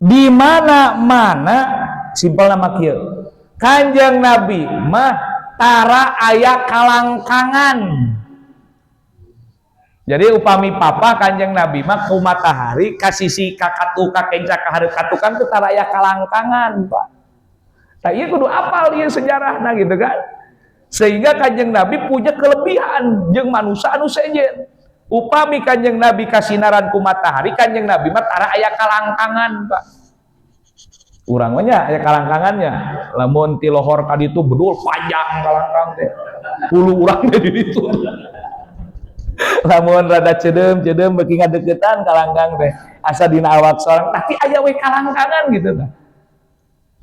di mana-mana, simpel nama kieu, Kanjeng Nabi mah tara aya kalangkangan. Jadi upami papa Kanjeng Nabi mah ku matahari ka sisi ka katu ka kenca ka hareup ka tukang teu tara aya kalangkangan, Pak. Tah, ieu kudu apal ieu sejarahna gitu kan. Sehingga Kanjeng Nabi punya kelebihan jeung manusia anu sejen. Upami Kanjeng Nabi kasinaran ku matahari, Kanjeng Nabi mah tara aya kalangkangan, Pak. Urang mah nya aya kalangkangannya. Lamun ti lohor ka ditu bedul panjang kalangkang teh. Hulu urang teh di ditu. Lamun rada ceudeum-ceudeum beuki ngadeukeutan kalangkang teh. Asa dina awak sorang, tapi aya we kalangkangan gitu tah.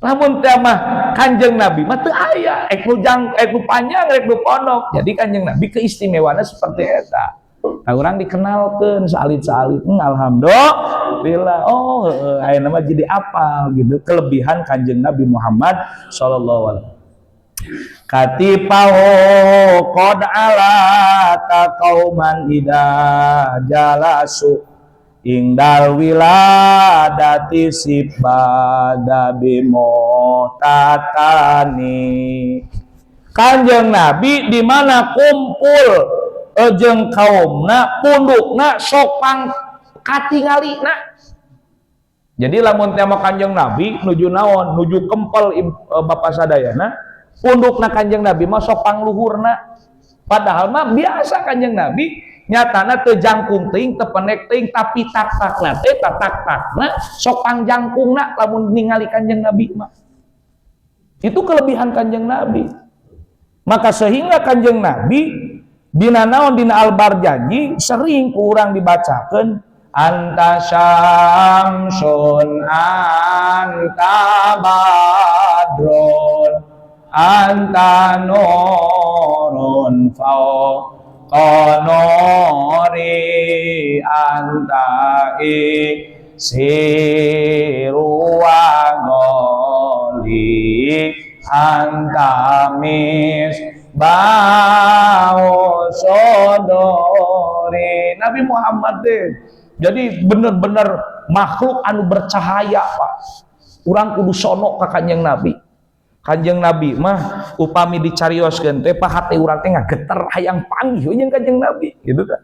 Lamun teh mah Kanjeng Nabi mah teu aya, ek nu jang, ek nu panjang, ek nu pondok. Jadi Kanjeng Nabi keistimewaannya seperti eta. Nah, urang dikenalkeun saalit-saalit. Alhamdulillah. Oh, heeh, ayeuna mah jadi apal gitu kelebihan Kanjeng Nabi Muhammad sallallahu alaihi wasallam. Katifahu qad alata qauman idza jalasu indal wiladati sibada bimotatani. Kanjeng Nabi di mana kumpul jeung kaumna, pundukna sok pang katingalina. Jadi lamun teh Kanjeng Nabi nuju naon, nuju kempel, bapak sadayana, pundukna Kanjeng Nabi mah sok pangluhurna. Padahal mah biasa Kanjeng Nabi nyatana teu jangkung teuing, teu pendek teuing, tapi tak-takna teh tak-takna sok pangjangkungna lamun ningali Kanjeng Nabi mah. Itu kelebihan Kanjeng Nabi. Maka sehingga Kanjeng Nabi dina naon, dina Al Barzanji sering kurang dibacakan, anta syamsun anta badrun anta nurun fauqa nuri anta iksiru wa ghali anta misbahu suduri. Nabi Muhammad deh jadi bener-bener makhluk anu bercahaya, Pak. Urang kudu sono ka Kanjeng Nabi. Kanjeng Nabi mah upami dicarioskeun teh, Pak, hate urang teh ngageter hayang panggih jeung Kanjeng Nabi gitu kan.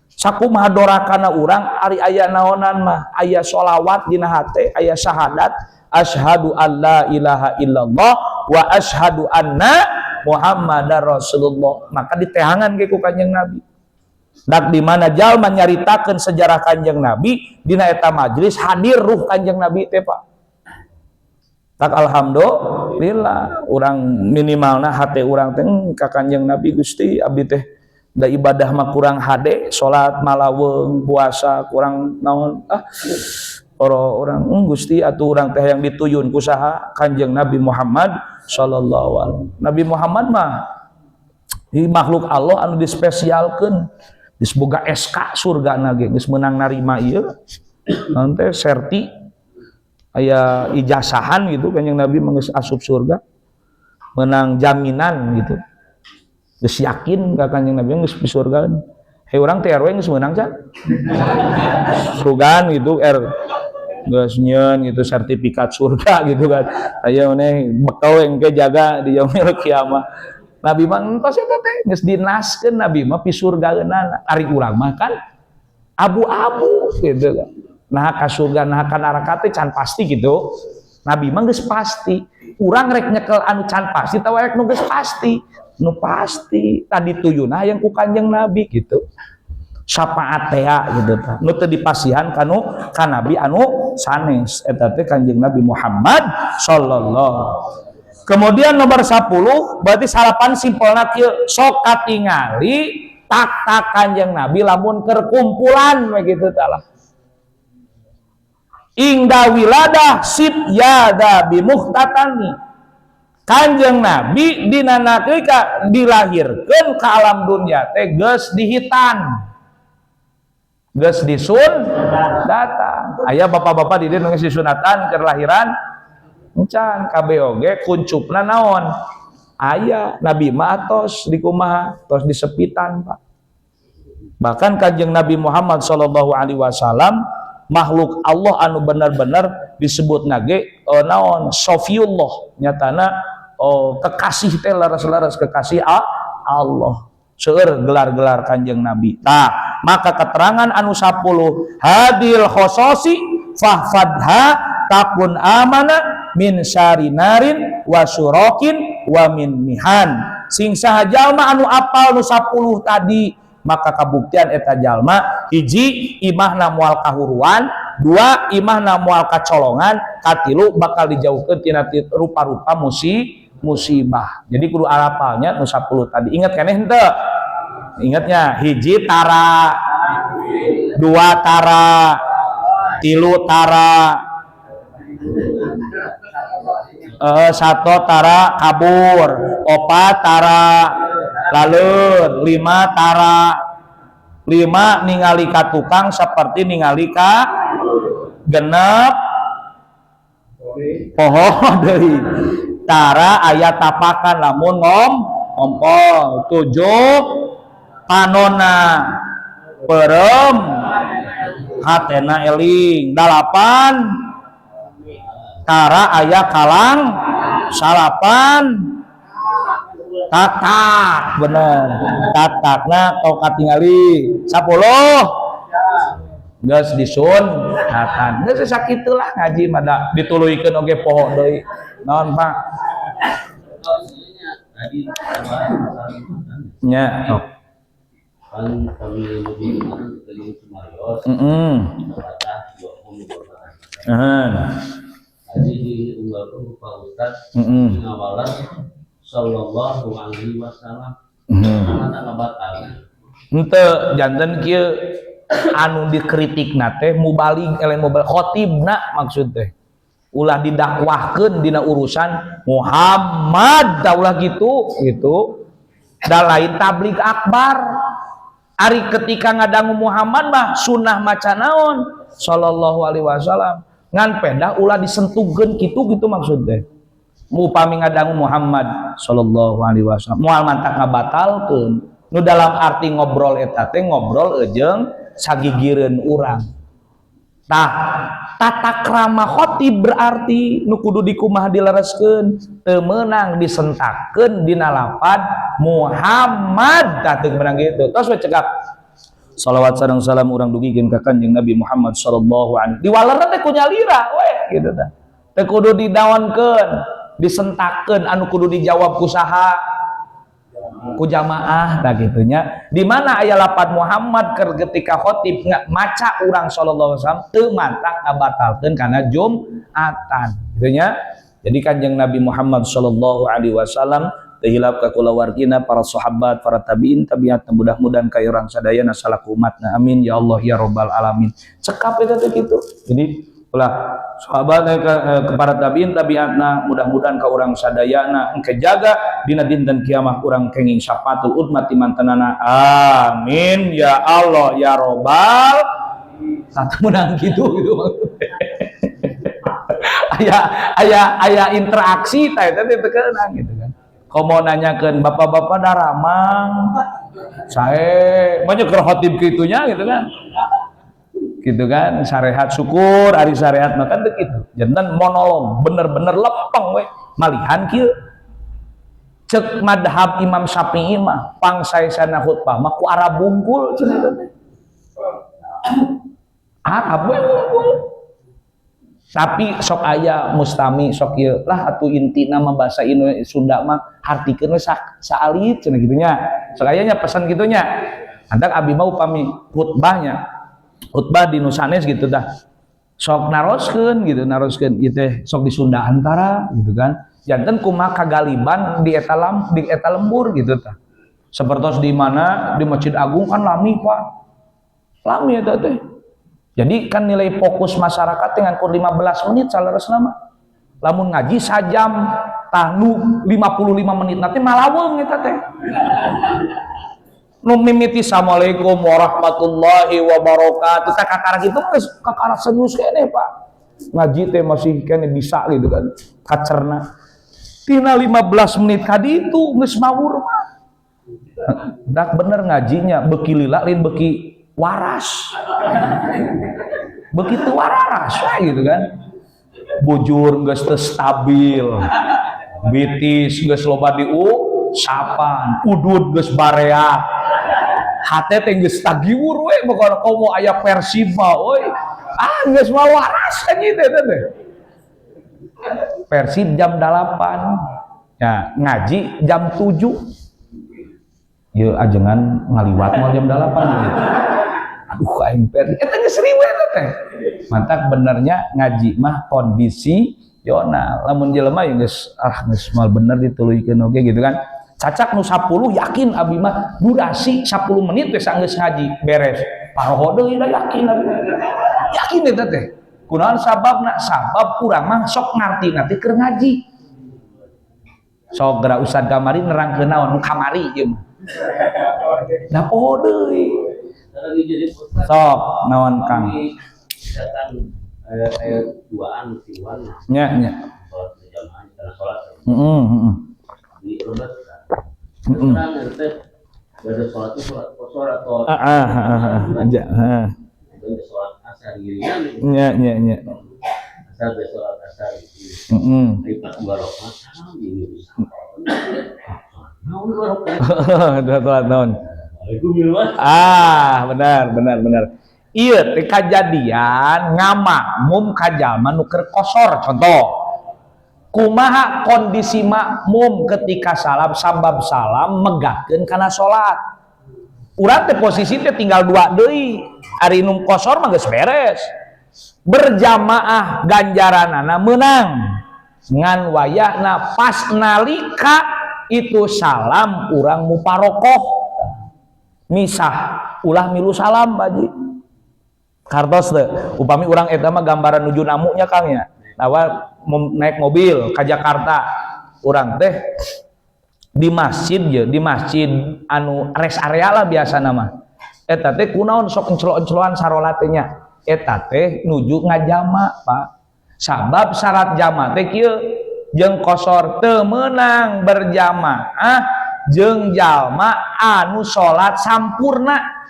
Sakumaha dorakana urang, ari aya naonan mah, aya sholawat dina hate, aya syahadat asyhadu alla ilaha illallah wa asyhadu anna Muhammadar Rasulullah, maka diteangan ge ku Kanjeng Nabi. Dak di mana jalma nyaritakeun sejarah Kanjeng Nabi, dina eta majelis hadir ruh Kanjeng Nabi teh, Pak. Tak alhamdulillah urang minimalna hate urang teh ka Kanjeng Nabi. Gusti, abdi teh da ibadah mah kurang hade, salat malaweung, puasa kurang naon, ah orang Gusti, atuh urang teh yang dituyun ku saha? Kanjeng Nabi Muhammad sallallahu alaihi. Nabi Muhammad mah di makhluk Allah anu dispesialkeun, geus boga SK surga ge, geus meunang narima ieu nanti serti, aya ijazahan gitu. Kanjeng Nabi mah geus asup surga menang jaminan gitu, geus yakin ka Kanjeng Nabi geus di surga. Hei, urang teh RW geus meunang can surgaan gitu, R geus nyieun gitu sertifikat surga gitu kan. Aya maneh bekal engke jaga di yaumil kiamah. Nabi mah entos eta teh geus dinaskeun, Nabi mah pisurgaeunana. Ari urang mah kan Abu-abu gitu kan. Nah, ka surga, nah ka neraka teh can pasti gitu. Nabi mah geus pasti. Urang rek nyekel anu can pasti atawa rek nu geus pasti? Nu pasti. Tadi tuyuna yang ku Kanjeng Nabi gitu. Syafaat teh gitu tah. Nu teu dipasihan kanu ka nabi anu sanes, eta teh Kanjeng Nabi Muhammad sallallahu. Kemudian nomor 10, berarti salapan simpelna kieu, sok katingali tak-tak Kanjeng Nabi lamun keur kumpulan begitu tah lah. Ingda wiladah sit yada bimuhtatani. Kanjeng Nabi dina nalika dilahirkeun ke alam dunia teh geus dihitan. Geus disun datang. Aya bapak-bapak di dieu nu geus disunatan keur lahiran? Encan. Kabeh oge kuncupna naon? Aya. Nabi mah tos dikumaha? Tos disepitan, Pak. Bahkan Kanjeng Nabi Muhammad sallallahu alaihi wasallam makhluk Allah anu benar-benar disebut nage, oh, naon, Sofiullah, nyatana, oh, kekasih teh, laras-laras kekasih Allah. Seueur gelar-gelar Kanjeng Nabi. Tah, maka keterangan anu 10, hadil khososi fahfadha takun amana min syari narin wa surokin wa min mihan. Sing saha jalma anu apal nu 10 tadi, maka kabuktian eta jalma, hiji, imahna moal kahuruan, dua, imahna moal kacolongan, katilu, bakal dijauhkeun tina rupa-rupa musibah. Jadi kudu arapalnya nu 10 tadi. Ingat keneh henteu? Ingatnya, hiji tara, dua tara, tilu tara, satu tara kabur, opat tara laleur, lima tara, lima ningali ka tukang seperti ningali ka genep, poho deui, tara aya tapakan lamun ngompol, tujuh, panona perem hatena eling, dalapan, tara aya kalang, salapan, tatak, bener, tatakna tau katingali, 10, geus disun tatan. Geus sakitulah ngaji mah, da dituluykeun oge poho deui. Naon, Pak?
Tadi
Nya, oh.
Kan kami lebih keliling Sumarios batas 20. Tadi diunggalkan ku Pak Ustad ngawalan sallallahu alaihi wasallam. Karena tak ngabatal.
Henteu, janten kieu, anu dikritik teh mubalig, eleng mubalig, khotibna maksud teh ulah didakwahkeun dina urusan Muhammad da ulah gitu gitu, da lain tablig akbar. Ari ketika ngadangu Muhammad mah sunnah maca naon? Sallallahu alaihi wasallam. Ngan pedah ulah disentuhkeun kitu gitu maksud teh. Upami ngadangu Muhammad sallallahu alaihi wasallam moal mantak ngabatalkeun. Nu dalam arti ngobrol eta teh ngobrol jeung sagigireun urang. Tah, tata krama khotib berarti nu kudu dikumaha, dilereskeun, teu meunang disentakeun dina lapad Muhammad. Tah, teu meunang gitu. Tos we cekap. Salawat sareng salam urang dugikeun ka Kanjeng Nabi Muhammad sallallahu alaihi. Diwalerna teh ku nyalira we gitu tah. Teu kudu didawankeun, disentakeun, anu kudu dijawab ku saha? Ku jamaah. Nah, gitunya. Di mana aya lapad Muhammad keur ketika khotib nggak maca urang sallallahu alaihi wasallam teu mantak ngabatalkeun kana Jumatan gitunya. Jadi Kanjeng Nabi Muhammad sallallahu alaihi wasallam teu hilap ka kulawargina, para sahabat, para tabiin, tabiat, mudah-mudahan ka urang sadayana salaku umatna. Amin ya Allah ya rabbal alamin. Cekap eta teh kitu. Jadi ulah sahabat, kepada tabiin tabiatna, mudah-mudahan ka urang sadayana engke jaga dina dinten kiamah urang kenging syafaatul udzma ti mantenana. Amin ya Allah ya robbal. Satu menang gitu gitu, aya aya aya interaksi tah eta teh teu keunang gitu kan. Komo nanyakeun bapak-bapak daramang sae banyak keur khotib kitunya gitu kan. Gitu kan, sarehat syukur, ari sarehat mah kan begitu. Janten monolog bener-bener lempeng we. Malihan kieu, cek madhab Imam Syafi'i mah pangsaesana khutbah mah ku Arab bungkul cenah eta teh. Arab we wungkul. Tapi sok aya mustami sok ieu lah atuh intina mah bahasa Indonesia Sunda mah hartikeun we saalit cenah kitu nya. Sok aya nya pesan kitu nya. Antak abi mah upami khutbahnya, khutbah di nu sanes gitu dah. Sok naroskeun gitu, naroskeun ieu teh sok di Sunda antara gitu kan. Janten kumaha kagaliban di eta lam, di eta lembur gitu tah. Sepertos di mana di Masjid Agung kan lami, Pak. Lami eta teh. Jadi kan nilai fokus masyarakat dengan kur 15 menit saleresna mah. Lamun ngaji sajam tah nu 55 menit nanti malaweng eta teh. Nu mimiti assalamualaikum warahmatullahi wabarakatuh tah kakara kitu geus kakara serius keneh, Pak. Ngaji teh masih keneh bisa gitu kan. Kacerna. Tina 15 menit kadi itu geus mawur mah. Dak bener ngajinya beuki lila lain beuki waras. Begitu wararas we gitu kan. Bujur geus teu stabil. Bitis geus loba diusapan, udud geus bareak. Hate teh geus tagiwur we pokona komo aya Persib mah euy. Ah geus mah waras kan gitu teh. Persib jam 8. Ya, ngaji jam 7. Ieu ajengan ngaliwat moal jam 8 gitu. Aduh aing Persib eta geus riweuh eta teh. Mantak benernya ngaji mah kondisi yona. Lamun jelema ya geus ah geus moal bener dituluykeun oge gitu kan. Cacak nu 10 yakin abi mah durasi 10 menit teh geus ngaji beres. Paroho deui da yakin abi. Yakin eta teh. Kunaon sababna? Sabab urang mah sok ngarti nanti keur ngaji. Sok geura ustad kamari nerangkeun naon nu kamari ieu mah. Da poho deui. Sok naon Kang?
Misalkan aya duaan tiluan
Nya nya.
Sholat berjamaah karena sholat
Heeh, heeh.
di lebet terang teh pada sholat itu sholat kosor atau
Ah ah ah ah aja. Heeh.
dan sholat asar girian.
Nya nya nya.
Asar be sholat asar gitu. Lipat dua rakaat salam ini bisa naon dua rakaat.
Dua sholat naon?
Waalaikumsalam.
Ah, benar benar benar. Ieu teh kajadian ngamakmum ka jalma nu keur kosor, contoh. Kumaha kondisi makmum ketika salam, sabab salam megatkeun kana salat. Urang teh posisi teh tinggal dua deui. Ari nu kosor mah geus beres. Berjamaah ganjaranana menang. Ngan wayahna pas nalika itu salam urang muparokoh. Misah ulah milu salam, Pak. Kartos teu upami urang eta mah gambaran nuju namunya, Kang, ya. Nawa naik mobil ke Jakarta urang teh di masjid ya, di masjid anu rest area lah biasa nama eta teh kunaon sok encelo-enceloan sarolat nya eta teh nuju ngajama, Pak. Sabab syarat jama teh kieu jeung kosor teu meunang berjamaah jeung jalma anu salat sampurna,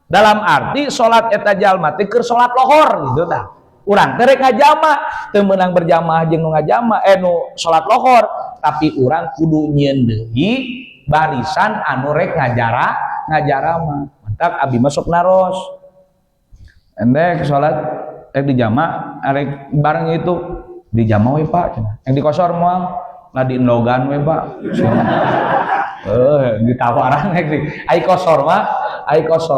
dalam arti salat eta jalma teh keur salat lohor gitu tah. Urang teh rek ngajama teu meunang berjamaah jeung nu ngajama nu salat lohor, tapi urang kudu nyieun deui barisan anu rek ngajarama. Mantak abi masuk naros endek salat rek dijama arek bareng itu dijama we, Pak, cenah. Yang dikosor moal lah diendogan we, Pak. Ditawaran rek di ai kosor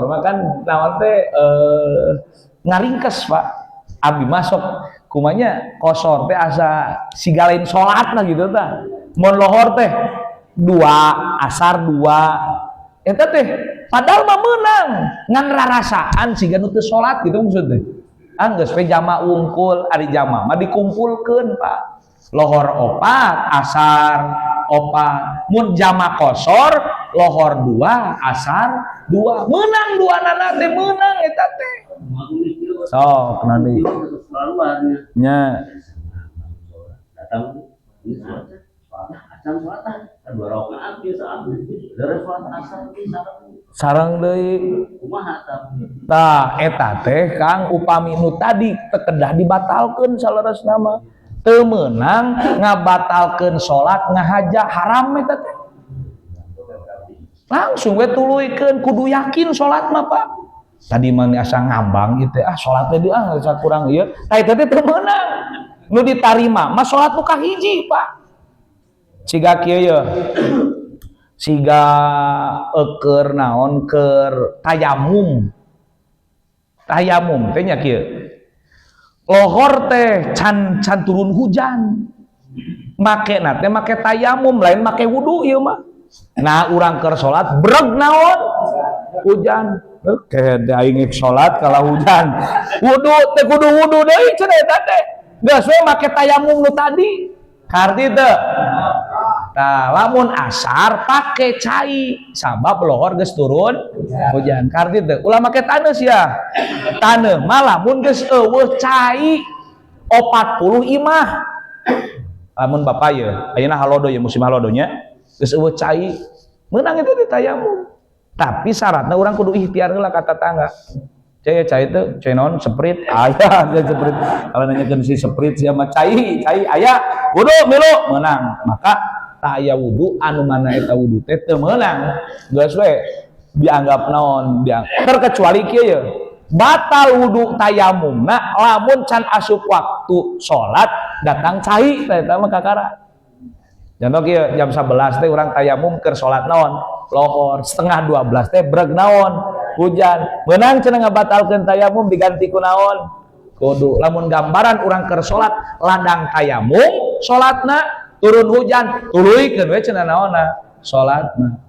mah kan naon teh ngaringkes, Pak. Abi masuk kumanya kosor teh asa siga lain salat lah gitu tah. Mun lohor teh dua asar dua eta teh padahal mah meunang ngan rarasaan siga nu teu salat gitu maksudnya. Ah geus we jama wungkul, ari jama mah dikumpulkeun, Pak. Lohor opat, asar opat. Mun jama kosor lohor dua, asar dua, menang dua nana teh menang eta teh. Sok nanti nya.
Datang ini sholat acan sholat kan dua rakaat biasa dari sholat asar
sareng deui.
Kumaha tah?
Tah eta teh, Kang, upami nu tadi teu kedah dibatalkeun saleresna mah. Teu meunang ngabatalkeun salat ngahaja, haram eta teh. Langsung we tuluykeun, kudu yakin salat mah, Pak. Tadi mah asa ngambang gitu, ah, salat teh ah asa kurang ieu. Tah, eta teh teu meunang. Nu ditarima mah salat nu kahiji, Pak. Siga kieu ye. Siga keur naon, keur tayamum. Tayamum teh nya kieu. Lohor teh can can turun hujan. Make na teh make tayamum, lain make wudu ieu mah. Nah, urang keur salat breg naon? Hujan. Oke, aing salat kalau hujan. Wudu teh kudu wudu deui cenah eta teh. Geus we make tayamum nu tadi. Karti teu? Tah, lamun asar pake cai sabab lohor geus turun hujan. Karti teu? Ulah make taneuh sia. Taneuh mah lamun geus euweuh cai 40 imah. Lamun bapak ye, ayeuna halodo ye, musim halodonya, geus euweuh cai, meunang itu ditayamum. Tapi syaratnya urang kudu ikhtiar heula ka tetangga. Cai, cai itu, cai naon, Sprite, aya cai Sprite. Kalau nanyakeun si Sprite sia mah cai, cai aya, wudu milu meunang. Maka tak aya wudu anu mana eta wudu teh teu meunang. Geus we dianggap naon, dianggap terkecuali kieu ye. Batal wudu tayamumna lamun can asup waktu salat datang cai, teh eta mah kakara. Contoh kieu, jam 11 teh urang tayamum keur salat naon? Lohor. Setengah 12 teh breg naon? Hujan. Meunang cenah ngabatalkeun tayamum, diganti ku naon? Kudu. Lamun gambaran urang keur salat ladang tayamum, salatna turun hujan, tuluykeun we cenah naonna? Salatna.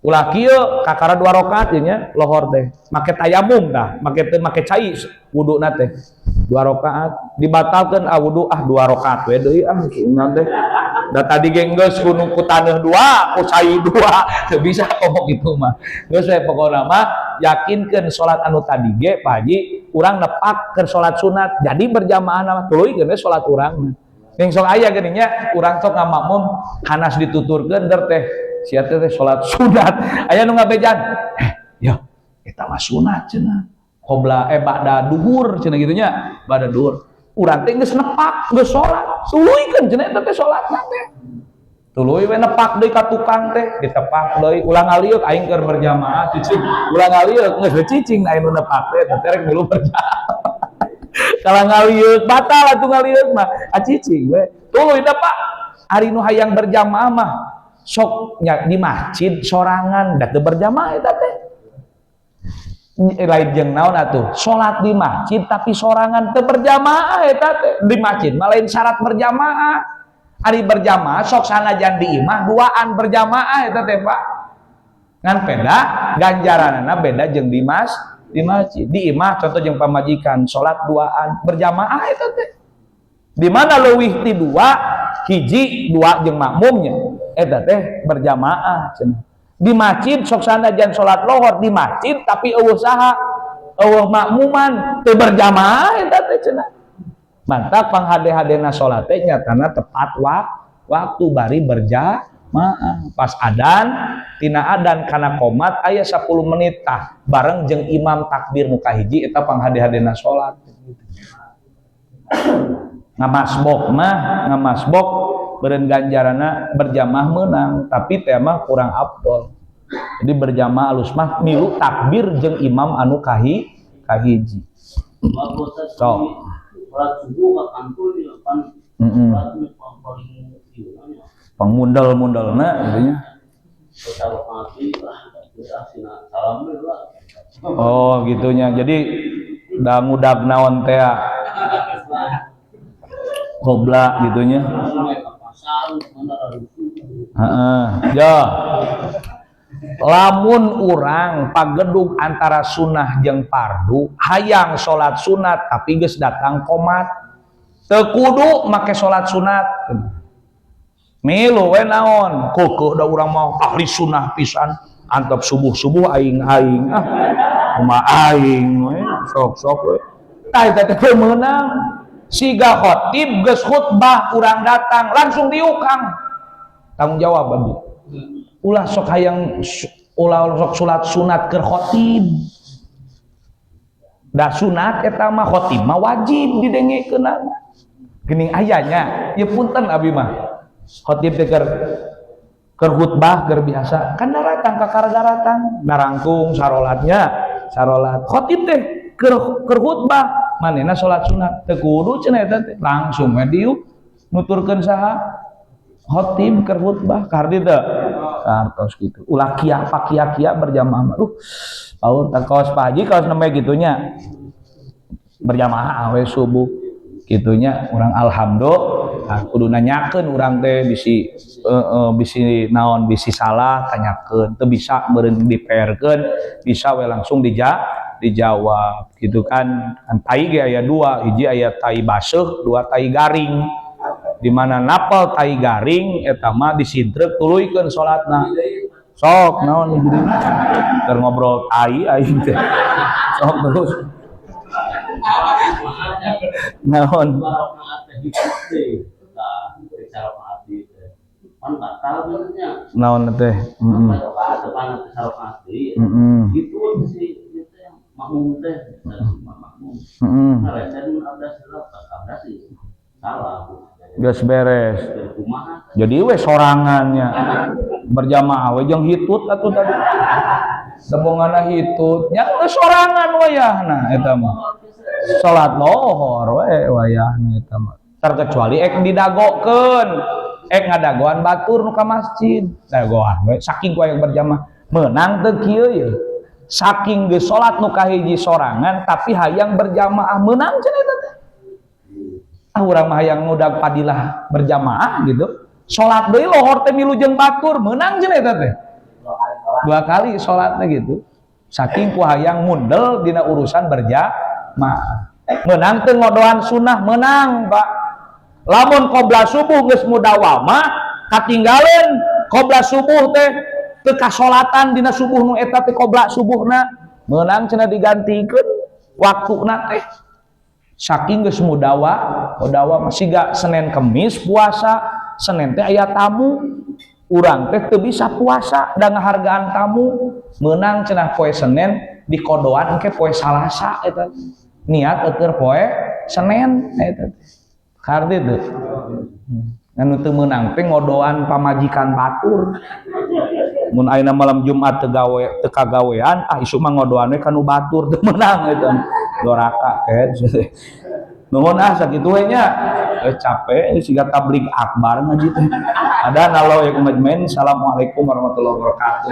Ulah kieu, kakara dua rakaat nya lohor teh. Make tayamum tah, make teu make cai wuduna teh. Dua rakaat dibatalkeun, ah, wudu, ah, dua rakaat we deui ah teh. Da tadi ge geus kudu ku taneuh dua, ku cai dua, teu bisa komo kitu mah. Geus we, pokona mah yakinkeun salat anu tadi ge, Pak Haji, urang nepak keur salat sunat, jadi berjamaah mah tuluykeun we salat urang mah. Yang sok aya geuning nya, urang sok ngamakmum hanas dituturkeun der teh sia teh salat sunat. Aya nu ngabejan, "Eh, ya eta mah sunat cenah. Qobla, eh, ba'da duhur cenah," kitu nya, ba'da duhur. Urang teh geus nepak, geus salat, tuluykeun cenah eta teh salatna teh. Tuluy we nepak deui ka tukang teh, ditepak deui, ulah ngalieuk, aing keur berjamaah cicing. Ulah ngalieuk, geus we cicing aya nu nepak teh, teh rek milu berjamaah. Kalau ngalieuk batal atuh ngalieuk mah, ah, cicing we. Tuluy da, Pak. Ari nu hayang berjamaah mah sok nya di masjid sorangan, da teu berjamaah eta teh. Lain jeung naon atuh, salat di masjid tapi sorangan teu berjamaah eta teh. Di masjid mah lain syarat berjamaah. Ari berjamaah sok sanajan di imah duaan berjamaah eta teh, Pak. Ngan beda ganjaranana, beda jeung di masjid. Di imah contoh jeung pamajikan salat duaan berjamaah eta teh. Di mana leuwih ti dua, hiji dua jeung makmumnya eta teh berjamaah cenah. Di masjid sok sanajan salat lohor di masjid tapi euweuh saha, euweuh makmuman, teu berjamaah eta teh cenah. Mantap panghade-hadena salat teh nyatana tepat waktu bari berjamaah. Pas adan, tina adan kana komat aya 10 menit, tah bareng jeung imam takbir nu kahiji, eta panghade-hadena salat. Ngamasbok mah, ngamasbok beren ganjarana berjamaah menang, tapi teh mah kurang afdol. Jadi berjamaah alus mah milu takbir jeung imam anu kahiji. Sok.
Sholat subuh ke kantor ya kan, sholat ini paling ieu nya.
Pangmundal-mundalna gitu nya.
Taruh mati lah, udah sina salam we lah.
Oh, gitunya. Jadi da ngudag naon teh, qobla gitunya.
Langsung ke pasar mana rusuh.
Heeh. Ya. Lamun urang pagedug antara sunnah jeung fardu, hayang salat sunat tapi geus datang komat, teu kudu make salat sunat. Milu we naon, keukeuh da urang mah ahli sunnah pisan, antep subuh-subuh aing-aing ah. Kumaha aing we, sok-sok we. Tah, eta teh teu meunang. Siga khotib geus khutbah urang datang langsung diukang. Tanggung jawab abdi. Ulah sok hayang, ulah sok salat sunat keur khotib. Da sunat eta mah, khotib mah wajib didengekeunana. Geuning ayanya, ya punten abi mah. Khotib teh keur khutbah keur biasa, kan daratang kakara daratang, narangkung sarolatnya. Sarolat. Khotib teh keur keur khutbah, manehna salat sunat. Teu kudu cenah eta teh, langsung we diuk nuturkeun saha? Khotib keur khutbah. Kaharti teu? Kartos gitu. Ulah kia pakia-kia berjamaah mah. Paur tah kaos Pak Haji kaos nembe gitunya. Berjamaah we subuh gitunya urang alhamdulillah kudu nanyakeun urang teh bisi bisi naon, bisi salah tanyakeun. Teu bisa meureun diperkeun, bisa we langsung dijawab gitu kan. Kan tai ge aya dua, hiji aya tai baseuh, dua tai garing. Di mana napel tai garing eta mah disintreuk tuluykeun salatna. Sok naon jadi keur ngobrol tai aing teh. Sok terus. Naon?
Dua rakaat teh hitut teh. Tah, sarakaat teh. Pan batal benernya.
Naon teh? Heeh.
Depan sarakaat deui.
Heeh.
Gitu si ieu teh makmum teh, makmum.
Heeh.
Ngaresen abdas heula, pas abdas sih salah.
Geus beres.
Kumaha?
Jadi we sorangannya berjamaah we jeung hitut atuh tadi. Debongana hitut nya geus sorangan wayahna eta mah. Salat lohor we wayahna eta mah. Terkecuali ek didagokeun, ek ngadagoan batur nu ka masjid. Dagoan we saking ku hayang berjamaah. Meunang teu kieu ye? Saking geus salat nu kahiji sorangan tapi hayang berjamaah, meunang cenah eta teh. Ah, urang mah hayang ngudag padilah berjamaah gitu. Salat deui lohor teh milu jeung batur, meunang cenah eta teh. Dua kali salatnya gitu. Saking ku hayang mundel dina urusan berjamaah. Meunang teu ngodoan sunnah? Meunang, Pak. Lamun qobla subuh geus mudawamah, katinggaleun qobla subuh teh teu kasolatan dina subuh nu eta teh qobla subuhna, meunang cenah digantikeun waktuna teh. Saking geus mudawa siga Senin Kemis puasa, Senin teh aya tamu, urang teh teu bisa puasa da ngahargaan tamu, meunang cenah poe Senin dikodoan engke poe Salasa eta. Niat eueur poe Senin eta teh. Karti teu? Anu teu meunang teh ngodoan pamajikan batur. Mun ayeuna malam Jumat teu gawe, teu kagawean, ah isuk mah ngodoan we ka nu batur, teu meunang eta. Doraka teh. Nuhun ah sakitu we nya. Capek siga tablig akbar ngaji teh. Ada nalo ya majmain. Assalamualaikum warahmatullahi wabarakatuh.